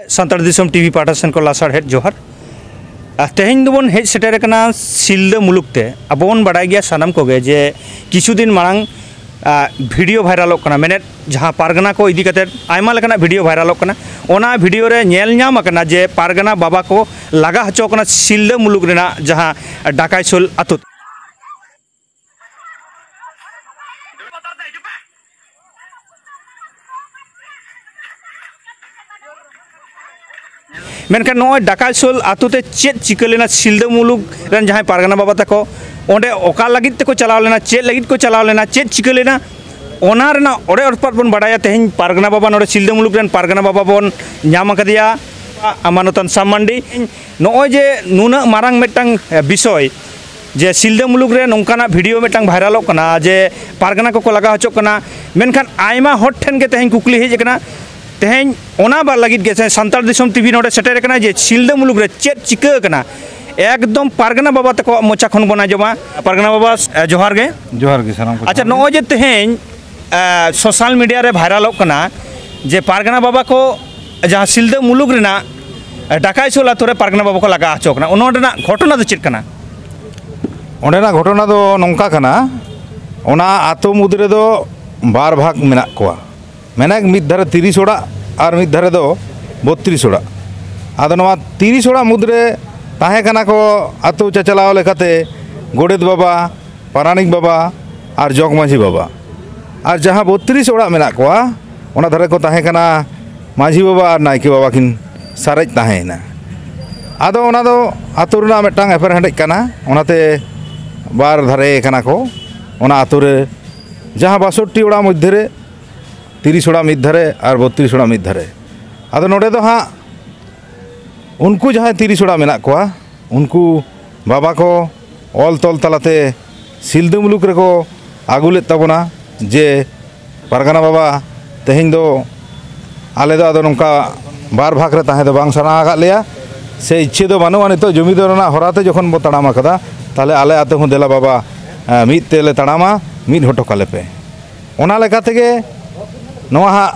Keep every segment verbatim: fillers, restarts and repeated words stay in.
ᱥᱟᱱᱛᱟᱲ ᱫᱤᱥᱚᱢ ᱴᱤᱵᱷᱤ ᱯᱟᱦᱴᱟ ᱥᱮᱱ ᱠᱷᱚᱱ ᱞᱟᱥᱟᱲᱦᱮᱫ ᱡᱚᱦᱟᱨ᱾ ᱟᱨ ᱛᱮᱦᱮᱧ ᱫᱚᱵᱚᱱ ᱦᱮᱡ ᱥᱮᱴᱮᱨ ᱟᱠᱟᱱᱟ ᱥᱤᱞᱫᱟᱹ ᱢᱩᱞᱩᱠ ᱛᱮ᱾ ᱟᱵᱚ ᱵᱚᱱ ᱵᱟᱰᱟᱭ ᱜᱮᱭᱟ ᱥᱟᱱᱟᱢ ᱠᱚᱜᱮ ᱡᱮ ᱠᱤᱪᱷᱩ ᱫᱤᱱ ᱢᱟᱲᱟᱝ, ᱟ, ᱵᱷᱤᱰᱤᱭᱳ ᱵᱷᱟᱭᱨᱟᱞᱚᱜ ᱠᱟᱱᱟ, ᱢᱮᱱᱮᱫ ᱡᱟᱦᱟᱸ ᱯᱟᱨᱜᱟᱱᱟ ᱠᱚ ᱤᱫᱤ ᱠᱟᱛᱮᱫ ᱟᱭᱢᱟ ᱞᱮᱠᱟᱱᱟᱜ ᱵᱷᱤᱰᱤᱭᱳ ᱵᱷᱟᱭᱨᱟᱞᱚᱜ ᱠᱟᱱᱟ᱾ ᱚᱱᱟ ᱵᱷᱤᱰᱤᱭᱳ ᱨᱮ ᱧᱮᱞ ᱧᱟᱢ ᱟᱠᱟᱱᱟ ᱡᱮ ᱯᱟᱨᱜᱟᱱᱟ ᱵᱟᱵᱟ ᱠᱚ ᱞᱟᱜᱟ ᱦᱚᱪᱚ ᱠᱟᱱᱟ ᱥᱤᱞᱫᱟᱹ ᱢᱩᱞᱩᱠ ᱨᱮᱱᱟᱜ ᱡᱟᱦᱟᱸ ᱰᱟᱠᱟᱭᱥᱳᱞ ᱟᱹᱛᱩ᱾ ᱢᱮᱱᱠᱷᱟᱱ ᱱᱚᱜᱼᱚᱭ ᱰᱟᱠᱟᱭᱥᱳᱞ ᱟᱛᱳ ᱛᱮ ᱪᱮᱫ ᱪᱤᱠᱟᱹ ᱞᱮᱱᱟ, ᱥᱤᱞᱫᱟᱹ ᱢᱩᱞᱩᱠ ᱨᱮᱱ ᱡᱟᱦᱟᱸᱭ ᱯᱟᱨᱜᱟᱱᱟ ᱵᱟᱵᱟ ᱛᱟᱠᱚ ᱚᱸᱰᱮ ᱚᱠᱟ ᱞᱟᱹᱜᱤᱫ ᱛᱮᱠᱚ ᱪᱟᱞᱟᱣ ᱞᱮᱱᱟ, ᱪᱮᱫ ᱞᱟᱹᱜᱤᱫ ᱠᱚ ᱪᱟᱞᱟᱣ ᱞᱮᱱᱟ, ᱪᱮᱫ ᱪᱤᱠᱟᱹ ᱞᱮᱱᱟ, ᱚᱱᱟ ᱨᱮᱱᱟᱜ ᱚᱲᱮ ᱚᱲᱯᱟᱛ ᱵᱚᱱ ᱵᱟᱰᱟᱭᱟ᱾ ᱛᱮᱦᱮᱧ ᱯᱟᱨᱜᱟᱱᱟ ᱵᱟᱵᱟ, ᱱᱚᱰᱮ ᱥᱤᱞᱫᱟᱹ ᱢᱩᱞᱩᱠ ᱨᱮᱱ ᱯᱟᱨᱜᱟᱱᱟ ᱵᱟᱵᱟ ᱵᱚᱱ ᱧᱟᱢ ᱟᱠᱟᱫᱮᱭᱟ, ᱢᱟᱱᱚᱛᱟᱱ ᱥᱟᱢ ᱢᱟᱱᱰᱤ᱾ ᱱᱚᱜᱼᱚᱭ ᱡᱮ ᱱᱩᱱᱟᱹᱜ ᱢᱟᱨᱟᱝ ᱢᱤᱫᱴᱟᱝ ᱵᱤᱥᱚᱭ, ᱡᱮ ᱥᱤᱞᱫᱟᱹ ᱢᱩᱞᱩᱠ ᱨᱮ ᱱᱚᱝᱠᱟᱱᱟᱜ ᱵᱷᱤᱰᱤᱭᱳ ᱢᱤᱫᱴᱟᱝ ᱵᱷᱟᱭᱨᱟᱞᱚᱜ ᱠᱟᱱᱟ ᱡᱮ ᱯᱟᱨᱜᱟᱱᱟ ᱠᱚᱠᱚ ᱞᱟᱜᱟ ᱦᱚᱪᱚᱜ ᱠᱟᱱᱟ, ᱢᱮᱱᱠᱷᱟᱱ ᱟᱭᱢᱟ ᱦᱚᱲ ᱴᱷᱮᱱ ᱜᱮ ᱛᱮᱦᱮᱧ ᱠᱩᱠᱞᱤ ᱦᱮᱡ ᱟᱠᱟᱱᱟ᱾ ᱛᱮᱦᱮᱧ ᱚᱱᱟ ᱵᱟᱨ ᱞᱟᱹᱜᱤᱫ ᱜᱮ ᱥᱮ ᱥᱟᱱᱛᱟᱲ ᱫᱤᱥᱚᱢ ᱴᱤᱵᱷᱤ ᱱᱚᱰᱮ ᱥᱮᱴᱮᱨ ᱟᱠᱟᱱᱟ ᱡᱮ ᱥᱤᱞᱫᱟᱹ ᱢᱩᱞᱩᱠ ᱨᱮ ᱪᱮᱫ ᱪᱤᱠᱟᱹ ᱟᱠᱟᱱᱟ, ᱮᱠᱫᱚᱢ ᱯᱟᱨᱜᱟᱱᱟ ᱵᱟᱵᱟ ᱛᱟᱠᱚᱣᱟᱜ ᱢᱚᱪᱟ ᱠᱷᱚᱱ ᱵᱚᱱ ᱟᱸᱡᱚᱢᱟ᱾ ᱯᱟᱨᱜᱟᱱᱟ ᱵᱟᱵᱟ, ᱮ, ᱡᱚᱦᱟᱨ ᱜᱮ᱾ ᱡᱚᱦᱟᱨ ᱜᱮ ᱥᱟᱱᱟᱢ ᱠᱚ ᱟᱪᱪᱷᱟ, ᱡᱚᱦᱟᱨ ᱜᱮ᱾ ᱱᱚᱜᱼᱚᱭ ᱡᱮ ᱛᱮᱦᱮᱧ, ᱮ, ᱥᱳᱥᱟᱞ ᱢᱤᱰᱤᱭᱟ ᱨᱮ ᱵᱷᱟᱭᱨᱟᱞᱚᱜ ᱠᱟᱱᱟ ᱡᱮ ᱯᱟᱨᱜᱟᱱᱟ ᱵᱟᱵᱟ ᱠᱚ ᱡᱟᱦᱟᱸ ᱥᱤᱞᱫᱟᱹ ᱢᱩᱞᱩᱠ ᱨᱮᱱᱟᱜ, ᱮ, ᱰᱟᱠᱟᱭᱥᱳᱞ ᱟᱛᱳ ᱨᱮ ᱯᱟᱨᱜᱟᱱᱟ ᱵᱟᱵᱟ ᱠᱚ ᱞᱟᱜᱟ ᱦᱚᱪᱚ ᱠᱟᱱᱟ, ᱚᱱᱟ ᱨᱮᱱᱟᱜ ᱜᱷᱚᱴᱚᱱᱟ ᱫᱚ ᱪᱮᱫ ᱠᱟᱱᱟ? ᱚᱸᱰᱮᱱᱟᱜ ᱜᱷᱚᱴᱚᱱᱟ ᱫᱚ ᱱᱚᱝᱠᱟ ᱠᱟᱱᱟ, ᱚᱱᱟ ᱟᱛᱳ ᱢᱩᱫᱽ ᱨᱮᱫᱚ ᱵᱟᱨ ᱵᱷᱟᱜᱽ ᱢᱮᱱᱟᱜ ᱠᱚᱣᱟ᱾ ᱢᱮᱱᱮᱠ ᱢᱤᱫ ᱫᱷᱟᱨᱮ ᱛᱤᱨᱤᱥ ᱚᱲᱟᱜ ᱟᱨ ᱢᱤᱫ ᱫᱷᱟᱨᱮ ᱫᱚ ᱵᱚᱛᱛᱨᱤᱥ ᱚᱲᱟᱜ᱾ ᱟᱫᱚ ᱱᱚᱣᱟ ᱛᱤᱨᱤᱥ ᱚᱲᱟᱜ ᱢᱩᱫᱽᱨᱮ ᱛᱟᱦᱮᱸ ᱠᱟᱱᱟ ᱠᱚ ᱟᱛᱳ ᱪᱟᱪᱟᱞᱟᱣ ᱞᱮᱠᱟᱛᱮ ᱜᱚᱰᱮᱛ ᱵᱟᱵᱟ, ᱯᱟᱨᱟᱱᱤᱠ ᱵᱟᱵᱟ ᱟᱨ ᱡᱚᱜᱽ ᱢᱟᱹᱡᱷᱤ ᱵᱟᱵᱟ᱾ ᱟᱨ ᱡᱟᱦᱟᱸ ᱵᱚᱛᱛᱨᱤᱥ ᱚᱲᱟᱜ ᱢᱮᱱᱟᱜ ᱠᱚᱣᱟ, ᱚᱱᱟ ᱫᱷᱟᱨᱮ ᱠᱚ ᱛᱟᱦᱮᱸ ᱠᱟᱱᱟ ᱢᱟᱹᱡᱷᱤ ᱵᱟᱵᱟ ᱟᱨ ᱱᱟᱭᱠᱮ ᱵᱟᱵᱟ ᱠᱤᱱ ᱥᱟᱨᱮᱡ ᱛᱟᱦᱮᱸᱭᱮᱱᱟ᱾ ᱟᱫᱚ ᱚᱱᱟ ᱫᱚ ᱟᱛᱳ ᱨᱮᱱᱟᱜ ᱢᱤᱫᱴᱟᱝ ᱮᱯᱮᱨᱦᱮᱸᱰᱮᱡ ᱠᱟᱱᱟ, ᱚᱱᱟᱛᱮ ᱵᱟᱨ ᱫᱷᱟᱨᱮ ᱠᱟᱱᱟ ᱠᱚ᱾ ᱚᱱᱟ ᱟᱛᱳ ᱨᱮ ᱡᱟᱦᱟᱸ ᱵᱟᱥᱚᱴᱴᱤ ᱚᱲᱟᱜ ᱢᱚᱫᱽᱫᱷᱮ ᱨᱮ ᱛᱤᱨᱤᱥ ᱚᱲᱟᱜ ᱢᱤᱫ ᱫᱷᱟᱨᱮ ᱟᱨ ᱵᱚᱛᱛᱨᱤᱥ ᱚᱲᱟᱜ ᱢᱤᱫ ᱫᱷᱟᱨᱮ᱾ ᱟᱫᱚ ᱱᱚᱰᱮ ᱫᱚ ᱦᱟᱸᱜ ᱩᱱᱠᱩ ᱡᱟᱦᱟᱸᱭ ᱛᱤᱨᱤᱥ ᱚᱲᱟᱜ ᱢᱮᱱᱟᱜ ᱠᱚᱣᱟ, ᱩᱱᱠᱩ ᱵᱟᱵᱟ ᱠᱚ ᱚᱞ ᱛᱚᱞ ᱛᱟᱞᱟᱛᱮ ᱥᱤᱞᱫᱟᱹ ᱢᱩᱞᱩᱠ ᱨᱮᱠᱚ ᱟᱹᱜᱩ ᱞᱮᱫ ᱛᱟᱵᱚᱱᱟ ᱡᱮ, "ᱯᱟᱨᱜᱟᱱᱟ ᱵᱟᱵᱟ, ᱛᱮᱦᱮᱧ ᱫᱚ ᱟᱞᱮ ᱫᱚ ᱟᱫᱚ ᱱᱚᱝᱠᱟ ᱵᱟᱨ ᱵᱷᱟᱜᱽ ᱨᱮ ᱛᱟᱦᱮᱸ ᱫᱚ ᱵᱟᱝ ᱥᱟᱱᱟ ᱟᱠᱟᱫ ᱞᱮᱭᱟ, ᱥᱮ ᱤᱪᱪᱷᱟᱹ ᱫᱚ ᱵᱟᱹᱱᱩᱜᱼᱟ, ᱱᱤᱛᱚᱜ ᱡᱚᱢᱤᱫᱟᱨ ᱨᱮᱱᱟᱜ ᱦᱚᱨᱟ ᱛᱮ ᱡᱚᱠᱷᱚᱱ ᱵᱚ ᱛᱟᱲᱟᱢ ᱟᱠᱟᱫᱟ, ᱛᱟᱦᱚᱞᱮ ᱟᱞᱮ ᱟᱛᱳ ᱦᱚᱸ ᱫᱮᱞᱟ ᱵᱟᱵᱟ, ᱮ, ᱢᱤᱫ ᱛᱮᱞᱮ ᱛᱟᱲᱟᱢᱟ, ᱢᱤᱫ ᱦᱚᱴᱚ ᱠᱟᱞᱮ ᱯᱮ᱾" ᱚᱱᱟ ᱞᱮᱠᱟ ᱛᱮᱜᱮ ᱱᱚᱣᱟ ᱦᱟᱸᱜ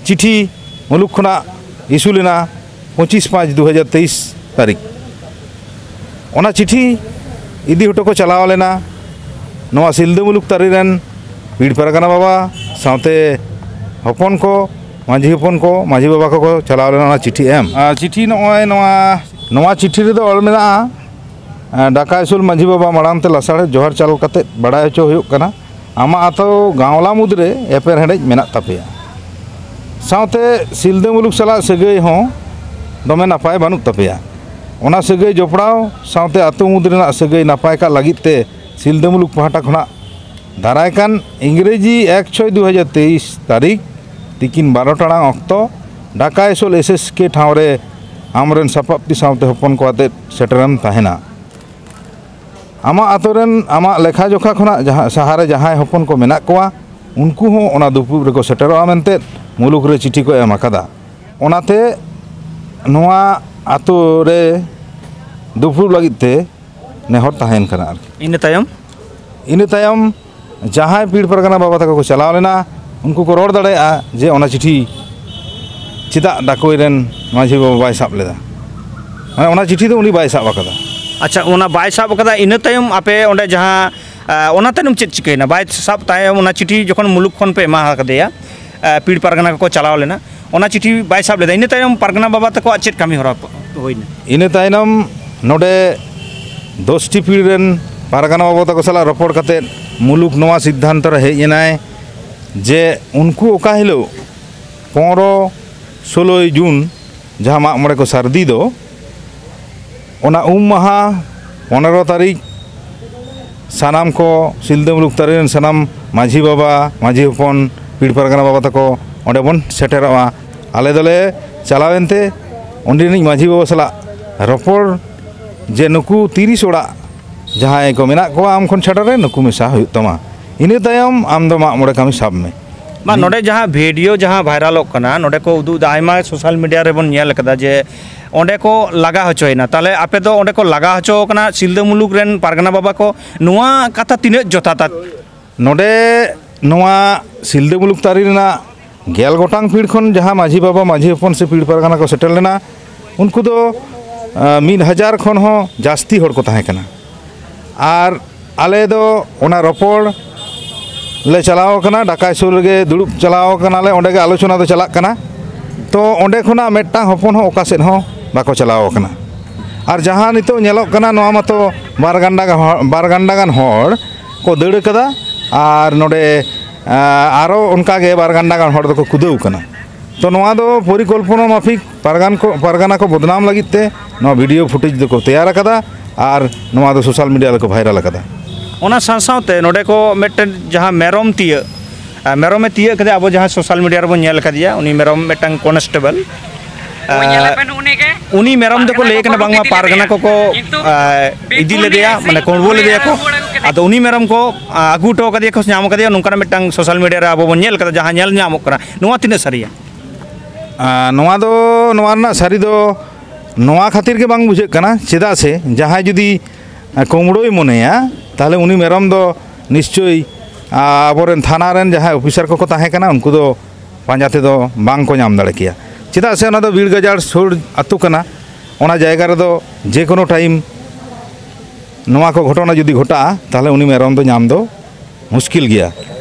ᱪᱤᱴᱷᱤ ᱢᱩᱞᱩᱠ ᱠᱷᱚᱱᱟᱜ ᱤᱥᱩ ᱞᱮᱱᱟ ᱯᱚᱸᱪᱤᱥ ᱯᱟᱸᱪ ᱫᱩ ᱦᱟᱡᱟᱨ ᱛᱮᱭᱤᱥ ᱛᱟᱹᱨᱤᱠᱷ᱾ ᱚᱱᱟ ᱪᱤᱴᱷᱤ ᱤᱫᱤ ᱦᱚᱴᱚ ᱠᱚ ᱪᱟᱞᱟᱣ ᱞᱮᱱᱟ ᱱᱚᱣᱟ ᱥᱤᱞᱫᱟᱹ ᱢᱩᱞᱩᱠ ᱛᱟᱹᱨᱤ ᱨᱮᱱ ᱯᱤᱲ ᱯᱟᱨᱜᱟᱱᱟ ᱵᱟᱵᱟ ᱥᱟᱶᱛᱮ ᱦᱚᱯᱚᱱ ᱠᱚ, ᱢᱟᱹᱡᱷᱤ ᱦᱚᱯᱚᱱ ᱠᱚ, ᱢᱟᱹᱡᱷᱤ ᱵᱟᱵᱟ ᱠᱚᱠᱚ ᱪᱟᱞᱟᱣ ᱞᱮᱱᱟ ᱚᱱᱟ ᱪᱤᱴᱷᱤ ᱮᱢ᱾ ᱟᱨ ᱪᱤᱴᱷᱤ ᱱᱚᱜᱼᱚᱭ ᱱᱚᱣᱟ, ᱱᱚᱣᱟ ᱪᱤᱴᱷᱤ ᱨᱮᱫᱚ ᱚᱞ ᱢᱮᱱᱟᱜᱼᱟ, ᱰᱟᱠᱟ ᱤᱥᱩᱞ ᱢᱟᱹᱡᱷᱤ ᱵᱟᱵᱟ ᱢᱟᱲᱟᱝ ᱛᱮ ᱞᱟᱥᱟᱲᱦᱮᱫ ᱡᱚᱦᱟᱨ ᱪᱟᱞ ᱠᱟᱛᱮ ᱵᱟᱲᱟᱭ ᱦᱚᱪᱚ ᱦᱩᱭᱩᱜ ᱠᱟᱱᱟ, ᱟᱢᱟᱜ ᱟᱛᱳ ᱜᱟᱶᱞᱟ ᱢᱩᱫᱽᱨᱮ ᱮᱯᱮᱨᱦᱮᱸᱰᱮᱡ ᱢᱮᱱᱟᱜ ᱛᱟᱯᱮᱭᱟ᱾ ᱥᱟᱶᱛᱮ ᱥᱤᱞᱫᱟᱹ ᱢᱩᱞᱩᱠ ᱥᱟᱞᱟᱜ ᱥᱟᱹᱜᱟᱹᱭ ᱦᱚᱸ ᱫᱚᱢᱮ ᱱᱟᱯᱟᱭ ᱵᱟᱹᱱᱩᱜ ᱛᱟᱯᱮᱭᱟ᱾ ᱚᱱᱟ ᱥᱟᱹᱜᱟᱹᱭ ᱡᱚᱯᱲᱟᱣ ᱥᱟᱶᱛᱮ ᱟᱛᱳ ᱢᱩᱫᱽ ᱨᱮᱱᱟᱜ ᱥᱟᱹᱜᱟᱹᱭ ᱱᱟᱯᱟᱭ ᱠᱟᱜ ᱞᱟᱹᱜᱤᱫ ᱛᱮ ᱥᱤᱞᱫᱟᱹ ᱢᱩᱞᱩᱠ ᱯᱟᱦᱴᱟ ᱠᱷᱚᱱᱟᱜ ᱫᱟᱨᱟᱭ ᱠᱟᱱ ᱤᱝᱨᱮᱡᱤ ᱮᱠ ᱪᱷᱚᱭ ᱫᱩ ᱦᱟᱡᱟᱨ ᱛᱮᱭᱤᱥ ᱛᱟᱹᱨᱤᱠᱷ ᱛᱤᱠᱤᱱ ᱵᱟᱨᱚ ᱴᱟᱲᱟᱝ ᱚᱠᱛᱚ ᱰᱟᱠᱟ ᱤᱥᱚᱞ ᱮᱥ ᱮᱥ ᱠᱮ ᱴᱷᱟᱶ ᱨᱮ ᱟᱢᱨᱮᱱ ᱥᱟᱯᱟᱵ ᱛᱤ ᱥᱟᱶᱛᱮ ᱦᱚᱯᱚᱱ ᱠᱚ ᱟᱛᱮᱫ ᱥᱮᱴᱮᱨᱮᱢ ᱛᱟᱦᱮᱱᱟ᱾ ᱟᱢᱟᱜ ᱟᱛᱳ ᱨᱮᱱ ᱟᱢᱟᱜ ᱞᱮᱠᱷᱟ ᱡᱚᱠᱷᱟ ᱠᱷᱚᱱᱟᱜ ᱡᱟᱦᱟᱸ, ᱥᱟᱦᱟᱨᱮ ᱡᱟᱦᱟᱸᱭ ᱦᱚᱯᱚᱱ ᱠᱚ ᱢᱮᱱᱟᱜ ᱠᱚᱣᱟ, ᱩᱱᱠᱩ ᱦᱚᱸ ᱚᱱᱟ ᱫᱩᱯᱲᱩᱵ ᱨᱮᱠᱚ ᱥᱮᱴᱮᱨᱚᱜᱼᱟ ᱢᱮᱱᱛᱮ ᱢᱩᱞᱩᱠ ᱨᱮ ᱪᱤᱴᱷᱤ ᱠᱚ ᱮᱢ ᱟᱠᱟᱫᱟ᱾ ᱚᱱᱟᱛᱮ ᱱᱚᱣᱟ ᱟᱛᱳ ᱨᱮ ᱫᱩᱯᱲᱩᱵ ᱞᱟᱹᱜᱤᱫ ᱛᱮ ᱱᱮᱦᱚᱨ ᱛᱟᱦᱮᱱ ᱠᱟᱱᱟ ᱟᱨᱠᱤ᱾ ᱤᱱᱟᱹ ᱛᱟᱭᱚᱢ? ᱤᱱᱟᱹ ᱛᱟᱭᱚᱢ ᱡᱟᱦᱟᱸᱭ ᱯᱤᱲ ᱯᱟᱨᱜᱟᱱᱟ ᱵᱟᱵᱟ ᱛᱟᱠᱚ ᱠᱚ ᱪᱟᱞᱟᱣ ᱞᱮᱱᱟ, ᱩᱱᱠᱩ ᱠᱚ ᱨᱚᱲ ᱫᱟᱲᱮᱭᱟᱜᱼᱟ ᱡᱮ ᱚᱱᱟ ᱪᱤᱴᱷᱤ ᱪᱮᱫᱟᱜ ᱰᱟᱠᱳᱭ ᱨᱮᱱ ᱢᱟᱹᱡᱷᱤ ᱵᱟᱵᱟ ᱵᱟᱭ ᱥᱟᱵ ᱞᱮᱫᱟ᱾ ᱢᱟᱱᱮ ᱚᱱᱟ ᱪᱤᱴᱷᱤ ᱫᱚ ᱩᱱᱤ ᱵᱟᱭ ᱥᱟᱵ ᱟᱠᱟᱫᱟ᱾ ᱟᱪᱪᱷᱟ, ᱚᱱᱟ ᱵᱟᱭ ᱥᱟᱵ ᱟᱠᱟᱫᱟ, ᱤᱱᱟᱹ ᱛᱟᱭᱚᱢ ᱟᱯᱮ ᱚᱸᱰᱮ ᱡᱟᱦᱟᱸ, ᱟ, ᱚᱱᱟ ᱛᱟᱭᱱᱚᱢ ᱪᱮᱫ ᱪᱤᱠᱟᱹᱭᱮᱱᱟ? ᱵᱟᱭ ᱥᱟᱵ ᱛᱟᱭᱚᱢ ᱚᱱᱟ ᱪᱤᱴᱷᱤ ᱡᱚᱠᱷᱚᱱ ᱢᱩᱞᱩᱠ ᱠᱷᱚᱱ ᱯᱮ ᱮᱢᱟ ᱟᱠᱟᱫᱮᱭᱟ, ᱟ, ᱯᱤᱲ ᱯᱟᱨᱜᱟᱱᱟ ᱠᱚᱠᱚ ᱪᱟᱞᱟᱣ ᱞᱮᱱᱟ, ᱚᱱᱟ ᱪᱤᱴᱷᱤ ᱵᱟᱭ ᱥᱟᱵ ᱞᱮᱫᱟ, ᱤᱱᱟᱹ ᱛᱟᱭᱚᱢ ᱯᱟᱨᱜᱟᱱᱟ ᱵᱟᱵᱟ ᱛᱟᱠᱚᱣᱟᱜ ᱪᱮᱫ ᱠᱟᱹᱢᱤ ᱦᱚᱨᱟ ᱦᱩᱭᱱᱟ? ᱤᱱᱟᱹ ᱛᱟᱭᱱᱚᱢ ᱱᱚᱰᱮ ᱫᱚᱥᱴᱤ ᱯᱤᱲ ᱨᱮᱱ ᱯᱟᱨᱜᱟᱱᱟ ᱵᱟᱵᱟ ᱛᱟᱠᱚ ᱥᱟᱞᱟᱜ ᱨᱚᱯᱚᱲ ᱠᱟᱛᱮᱫ ᱢᱩᱞᱩᱠ ᱱᱚᱣᱟ ᱥᱤᱫᱽᱫᱷᱟᱱᱛᱚ ᱨᱮ ᱦᱮᱡ ᱮᱱᱟᱭ ᱡᱮ ᱩᱱᱠᱩ ᱚᱠᱟ ᱦᱤᱞᱳᱜ ᱯᱚᱱᱨᱚ ᱥᱳᱞᱳᱭ ᱡᱩᱱ ᱡᱟᱦᱟᱸ ᱢᱟᱜ ᱢᱚᱬᱮ ᱠᱚ ᱥᱟᱹᱨᱫᱤ ᱫᱚ, ᱚᱱᱟ ᱩᱢ ᱢᱟᱦᱟ ᱯᱚᱱᱮᱨᱚ ᱛᱟᱹᱨᱤᱠᱷ ᱥᱟᱱᱟᱢ ᱠᱚ ᱥᱤᱞᱫᱟᱹ ᱢᱩᱞᱩᱠ ᱛᱟᱹᱨᱤ ᱨᱮᱱ ᱥᱟᱱᱟᱢ ᱢᱟᱹᱡᱷᱤ ᱵᱟᱵᱟ, ᱢᱟᱹᱡᱷᱤ ᱦᱚᱯᱚᱱ, ᱯᱤᱲ ᱯᱟᱨᱜᱟᱱᱟ ᱵᱟᱵᱟ ᱛᱟᱠᱚ ᱚᱸᱰᱮ ᱵᱚᱱ ᱥᱮᱴᱮᱨᱚᱜᱼᱟ᱾ ᱟᱞᱮ ᱫᱚᱞᱮ ᱪᱟᱞᱟᱣᱮᱱ ᱛᱮ ᱚᱸᱰᱮᱱᱤᱡ ᱢᱟᱹᱡᱷᱤ ᱵᱟᱵᱟ ᱥᱟᱞᱟᱜ ᱨᱚᱯᱚᱲ ᱡᱮ ᱱᱩᱠᱩ ᱛᱤᱨᱤᱥ ᱚᱲᱟᱜ ᱡᱟᱦᱟᱸᱭ ᱠᱚ ᱢᱮᱱᱟᱜ ᱠᱚᱣᱟ ᱟᱢ ᱠᱷᱚᱱ ᱪᱷᱟᱰᱟ ᱨᱮ ᱱᱩᱠᱩ ᱢᱮᱥᱟ ᱦᱩᱭᱩᱜ ᱛᱟᱢᱟ᱾ ᱤᱱᱟᱹ ᱛᱟᱭᱚᱢ ᱟᱢ ᱫᱚ ᱢᱟᱜ ᱢᱚᱬᱮ ᱠᱟᱹᱢᱤ ᱥᱟᱵ ᱢᱮ᱾ ᱢᱟ, ᱱᱚᱰᱮ ᱡᱟᱦᱟᱸ ᱵᱷᱤᱰᱤᱭᱳ ᱡᱟᱦᱟᱸ ᱵᱷᱟᱭᱨᱟᱞᱚᱜ ᱠᱟᱱᱟ, ᱱᱚᱰᱮ ᱠᱚ ᱩᱫᱩᱜ ᱮᱫᱟ, ᱟᱭᱢᱟ ᱥᱳᱥᱟᱞ ᱢᱤᱰᱤᱭᱟ ᱨᱮᱵᱚᱱ ᱧᱮᱞ ᱠᱟᱫᱟ ᱡᱮ ᱚᱸᱰᱮ ᱠᱚ ᱞᱟᱜᱟ ᱦᱚᱪᱚᱭᱮᱱᱟ᱾ ᱛᱟᱦᱚᱞᱮ ᱟᱯᱮ ᱫᱚ ᱚᱸᱰᱮ ᱠᱚ ᱞᱟᱜᱟ ᱦᱚᱪᱚ ᱟᱠᱟᱱᱟ ᱥᱤᱞᱫᱟᱹ ᱢᱩᱞᱩᱠ ᱨᱮᱱ ᱯᱟᱨᱜᱟᱱᱟ ᱵᱟᱵᱟ ᱠᱚ, ᱱᱚᱣᱟ ᱠᱟᱛᱷᱟ ᱛᱤᱱᱟᱹᱜ ᱡᱚᱛᱷᱟᱛᱟ? ᱱᱚᱰᱮ ᱱᱚᱣᱟ ᱥᱤᱞᱫᱟᱹ ᱢᱩᱞᱩᱠ ᱛᱟᱹᱨᱤ ᱨᱮᱱᱟᱜ ᱜᱮᱞ ᱜᱚᱴᱟᱝ ᱯᱤᱲ ᱠᱷᱚᱱ ᱡᱟᱦᱟᱸ ᱢᱟᱹᱡᱷᱤ ᱵᱟᱵᱟ, ᱢᱟᱹᱡᱷᱤ ᱦᱚᱯᱚᱱ ᱥᱮ ᱯᱤᱲ ᱯᱟᱨᱜᱟᱱᱟ ᱠᱚ ᱥᱮᱴᱮᱨ ᱞᱮᱱᱟ, ᱩᱱᱠᱩ ᱫᱚ ᱟᱸ, ᱢᱤᱫ ᱦᱟᱡᱟᱨ ᱠᱷᱚᱱ ᱦᱚᱸ ᱡᱟᱹᱥᱛᱤ ᱦᱚᱲ ᱠᱚ ᱛᱟᱦᱮᱸ ᱠᱟᱱᱟ᱾ ᱟᱨ ᱟᱞᱮ ᱫᱚ ᱚᱱᱟ ᱨᱚᱯᱚᱲ ᱞᱮ ᱪᱟᱞᱟᱣ ᱠᱟᱱᱟ, ᱰᱟᱠᱟᱭ ᱥᱩᱨ ᱨᱮᱜᱮ ᱫᱩᱲᱩᱵ ᱪᱟᱞᱟᱣ ᱠᱟᱱᱟᱞᱮ, ᱚᱸᱰᱮ ᱜᱮ ᱟᱞᱳᱪᱚᱱᱟ ᱫᱚ ᱪᱟᱞᱟᱜ ᱠᱟᱱᱟ᱾ ᱛᱚ ᱚᱸᱰᱮ ᱠᱷᱚᱱᱟᱜ ᱢᱤᱫᱴᱟᱝ ᱦᱚᱯᱚᱱ ᱦᱚᱸ ᱚᱠᱟ ᱥᱮᱫ ᱦᱚᱸ ᱵᱟᱠᱚ ᱪᱟᱞᱟᱣ ᱠᱟᱱᱟ᱾ ᱟᱨ ᱡᱟᱦᱟᱸ ᱱᱤᱛᱚᱜ ᱧᱮᱞᱚᱜ ᱠᱟᱱᱟ, ᱱᱚᱣᱟ ᱢᱟᱛᱚ ᱵᱟᱨ ᱜᱟᱱᱰᱟ ᱜᱟᱱ ᱦᱚᱲ, ᱵᱟᱨ ᱜᱟᱱᱰᱟ ᱜᱟᱱ ᱦᱚᱲ ᱠᱚ ᱫᱟᱹᱲ ᱠᱟᱫᱟ᱾ ᱟᱨ ᱱᱚᱰᱮ, ᱟᱸ, ᱟᱨᱚ ᱚᱱᱠᱟ ᱜᱮ ᱵᱟᱨ ᱜᱟᱱᱰᱟ ᱜᱟᱱ ᱦᱚᱲ ᱫᱚᱠᱚ ᱠᱩᱫᱟᱹᱣ ᱠᱟᱱᱟ᱾ ᱛᱚ ᱱᱚᱣᱟ ᱫᱚ ᱯᱚᱨᱤᱠᱚᱞᱯᱚᱱᱟ ᱢᱟᱯᱷᱤᱠ ᱯᱟᱨᱜᱟᱱ ᱠᱚ, ᱯᱟᱨᱜᱟᱱᱟ ᱠᱚ ᱵᱚᱫᱱᱟᱢ ᱞᱟᱹᱜᱤᱫ ᱛᱮ ᱱᱚᱣᱟ ᱵᱷᱤᱰᱤᱭᱳ ᱯᱷᱩᱴᱮᱡᱽ ᱫᱚᱠᱚ ᱛᱮᱭᱟᱨ ᱟᱠᱟᱫᱟ ᱟᱨ ᱱᱚᱣᱟ ᱫᱚ ᱥᱳᱥᱟᱞ ᱢᱤᱰᱤᱭᱟ ᱨᱮᱠᱚ ᱵᱷᱟᱭᱨᱟᱞ ᱟᱠᱟᱫᱟ᱾ ᱚᱱᱟ ᱥᱟᱶ ᱥᱟᱶᱛᱮ ᱱᱚᱰᱮ ᱠᱚ ᱢᱤᱫᱴᱮᱱ ᱡᱟᱦᱟᱸ ᱢᱮᱨᱚᱢ ᱛᱤᱭᱟᱹᱜ, ᱟᱨ ᱢᱮᱨᱚᱢᱮ ᱛᱤᱭᱟᱹᱜ ᱠᱟᱫᱮᱭᱟ, ᱟᱵᱚ ᱡᱟᱦᱟᱸ ᱥᱳᱥᱟᱞ ᱢᱤᱰᱤᱭᱟ ᱨᱮᱵᱚᱱ ᱧᱮᱞ ᱠᱟᱫᱮᱭᱟ, ᱩᱱᱤ ᱢᱮᱨᱚᱢ ᱢᱤᱫᱴᱟᱝ ᱠᱚᱱᱥᱴᱮᱵᱚᱞ, ᱳᱭ ᱧᱮᱞᱮ ᱟᱨ ᱯᱮ, ᱱᱩᱜᱼᱩ ᱱᱤ ᱜᱮ᱾ ᱩᱱᱤ ᱢᱮᱨᱚᱢ ᱫᱚᱠᱚ ᱞᱟᱹᱭ ᱠᱟᱱᱟ ᱵᱟᱝᱢᱟ ᱯᱟᱨᱜᱟᱱᱟ ᱠᱚᱠᱚ, ᱠᱤᱱᱛᱩ ᱟᱸ, ᱤᱫᱤ ᱞᱮᱫᱮᱭᱟ, ᱢᱟᱱᱮ ᱠᱩᱢᱵᱽᱲᱩ ᱞᱮᱫᱮᱭᱟ ᱠᱚ᱾ ᱟᱫᱚ ᱩᱱᱤ ᱢᱮᱨᱚᱢ ᱠᱚ, ᱟᱸ, ᱟᱹᱜᱩ ᱦᱚᱴᱚ ᱠᱟᱫᱮᱭᱟ ᱠᱚ, ᱧᱟᱢ ᱠᱟᱫᱮᱭᱟ, ᱱᱚᱝᱠᱟᱱᱟᱜ ᱢᱤᱫᱴᱟᱝ ᱥᱳᱥᱟᱞ ᱢᱤᱰᱤᱭᱟ ᱨᱮ ᱟᱵᱚ ᱵᱚᱱ ᱧᱮᱞ ᱠᱟᱫᱟ, ᱡᱟᱦᱟᱸ ᱧᱮᱞ ᱧᱟᱢᱚᱜ ᱠᱟᱱᱟ᱾ ᱱᱚᱣᱟ ᱛᱤᱱᱟᱹᱜ ᱥᱟᱹᱨᱤᱭᱟ? ᱟᱸ, ᱱᱚᱣᱟ ᱫᱚ, ᱱᱚᱣᱟ ᱨᱮᱱᱟᱜ ᱥᱟᱹᱨᱤ ᱫᱚ ᱱᱚᱣᱟ ᱠᱷᱟᱹᱛᱤᱨ ᱜᱮ ᱵᱟᱝ ᱵᱩᱡᱷᱟᱹᱜ ᱠᱟᱱᱟ, ᱪᱮᱫᱟᱜ ᱥᱮ ᱡᱟᱦᱟᱸᱭ ᱡᱩᱫᱤ, ᱟᱸ, ᱠᱩᱢᱵᱽᱲᱩᱭ ᱢᱚᱱᱮᱭᱟ, ᱛᱟᱦᱚᱞᱮ ᱩᱱᱤ ᱢᱮᱨᱚᱢ ᱫᱚ ᱱᱤᱥᱪᱳᱭ, ᱟᱸ, ᱟᱵᱚᱨᱮᱱ ᱛᱷᱟᱱᱟ ᱨᱮᱱ ᱡᱟᱦᱟᱸᱭ ᱚᱯᱷᱤᱥᱟᱨ ᱠᱚᱠᱚ ᱛᱟᱦᱮᱸ ᱠᱟᱱᱟ, ᱩᱱᱠᱩ ᱫᱚ ᱯᱟᱸᱡᱟ ᱛᱮᱫᱚ ᱵᱟᱝ ᱠᱚ ᱧᱟᱢ ᱫᱟᱲᱮ ᱠᱮᱭᱟ᱾ ᱪᱮᱫᱟᱜ ᱥᱮ ᱚᱱᱟ ᱫᱚ ᱵᱤᱨ ᱜᱟᱡᱟᱲ ᱥᱩᱨ ᱟᱹᱛᱩ ᱠᱟᱱᱟ᱾ ᱚᱱᱟ ᱡᱟᱭᱜᱟ ᱨᱮᱫᱚ ᱡᱮ ᱠᱳᱱᱳ ᱴᱟᱭᱤᱢ ᱱᱚᱣᱟ ᱠᱚ ᱜᱷᱚᱴᱚᱱᱟ ᱡᱩᱫᱤ ᱜᱷᱚᱴᱟᱜᱼᱟ, ᱛᱟᱦᱚᱞᱮ ᱩᱱᱤ ᱢᱮᱨᱚᱢ ᱫᱚ ᱧᱟᱢ ᱫᱚ ᱢᱩᱥᱠᱤᱞ ᱜᱮᱭᱟ᱾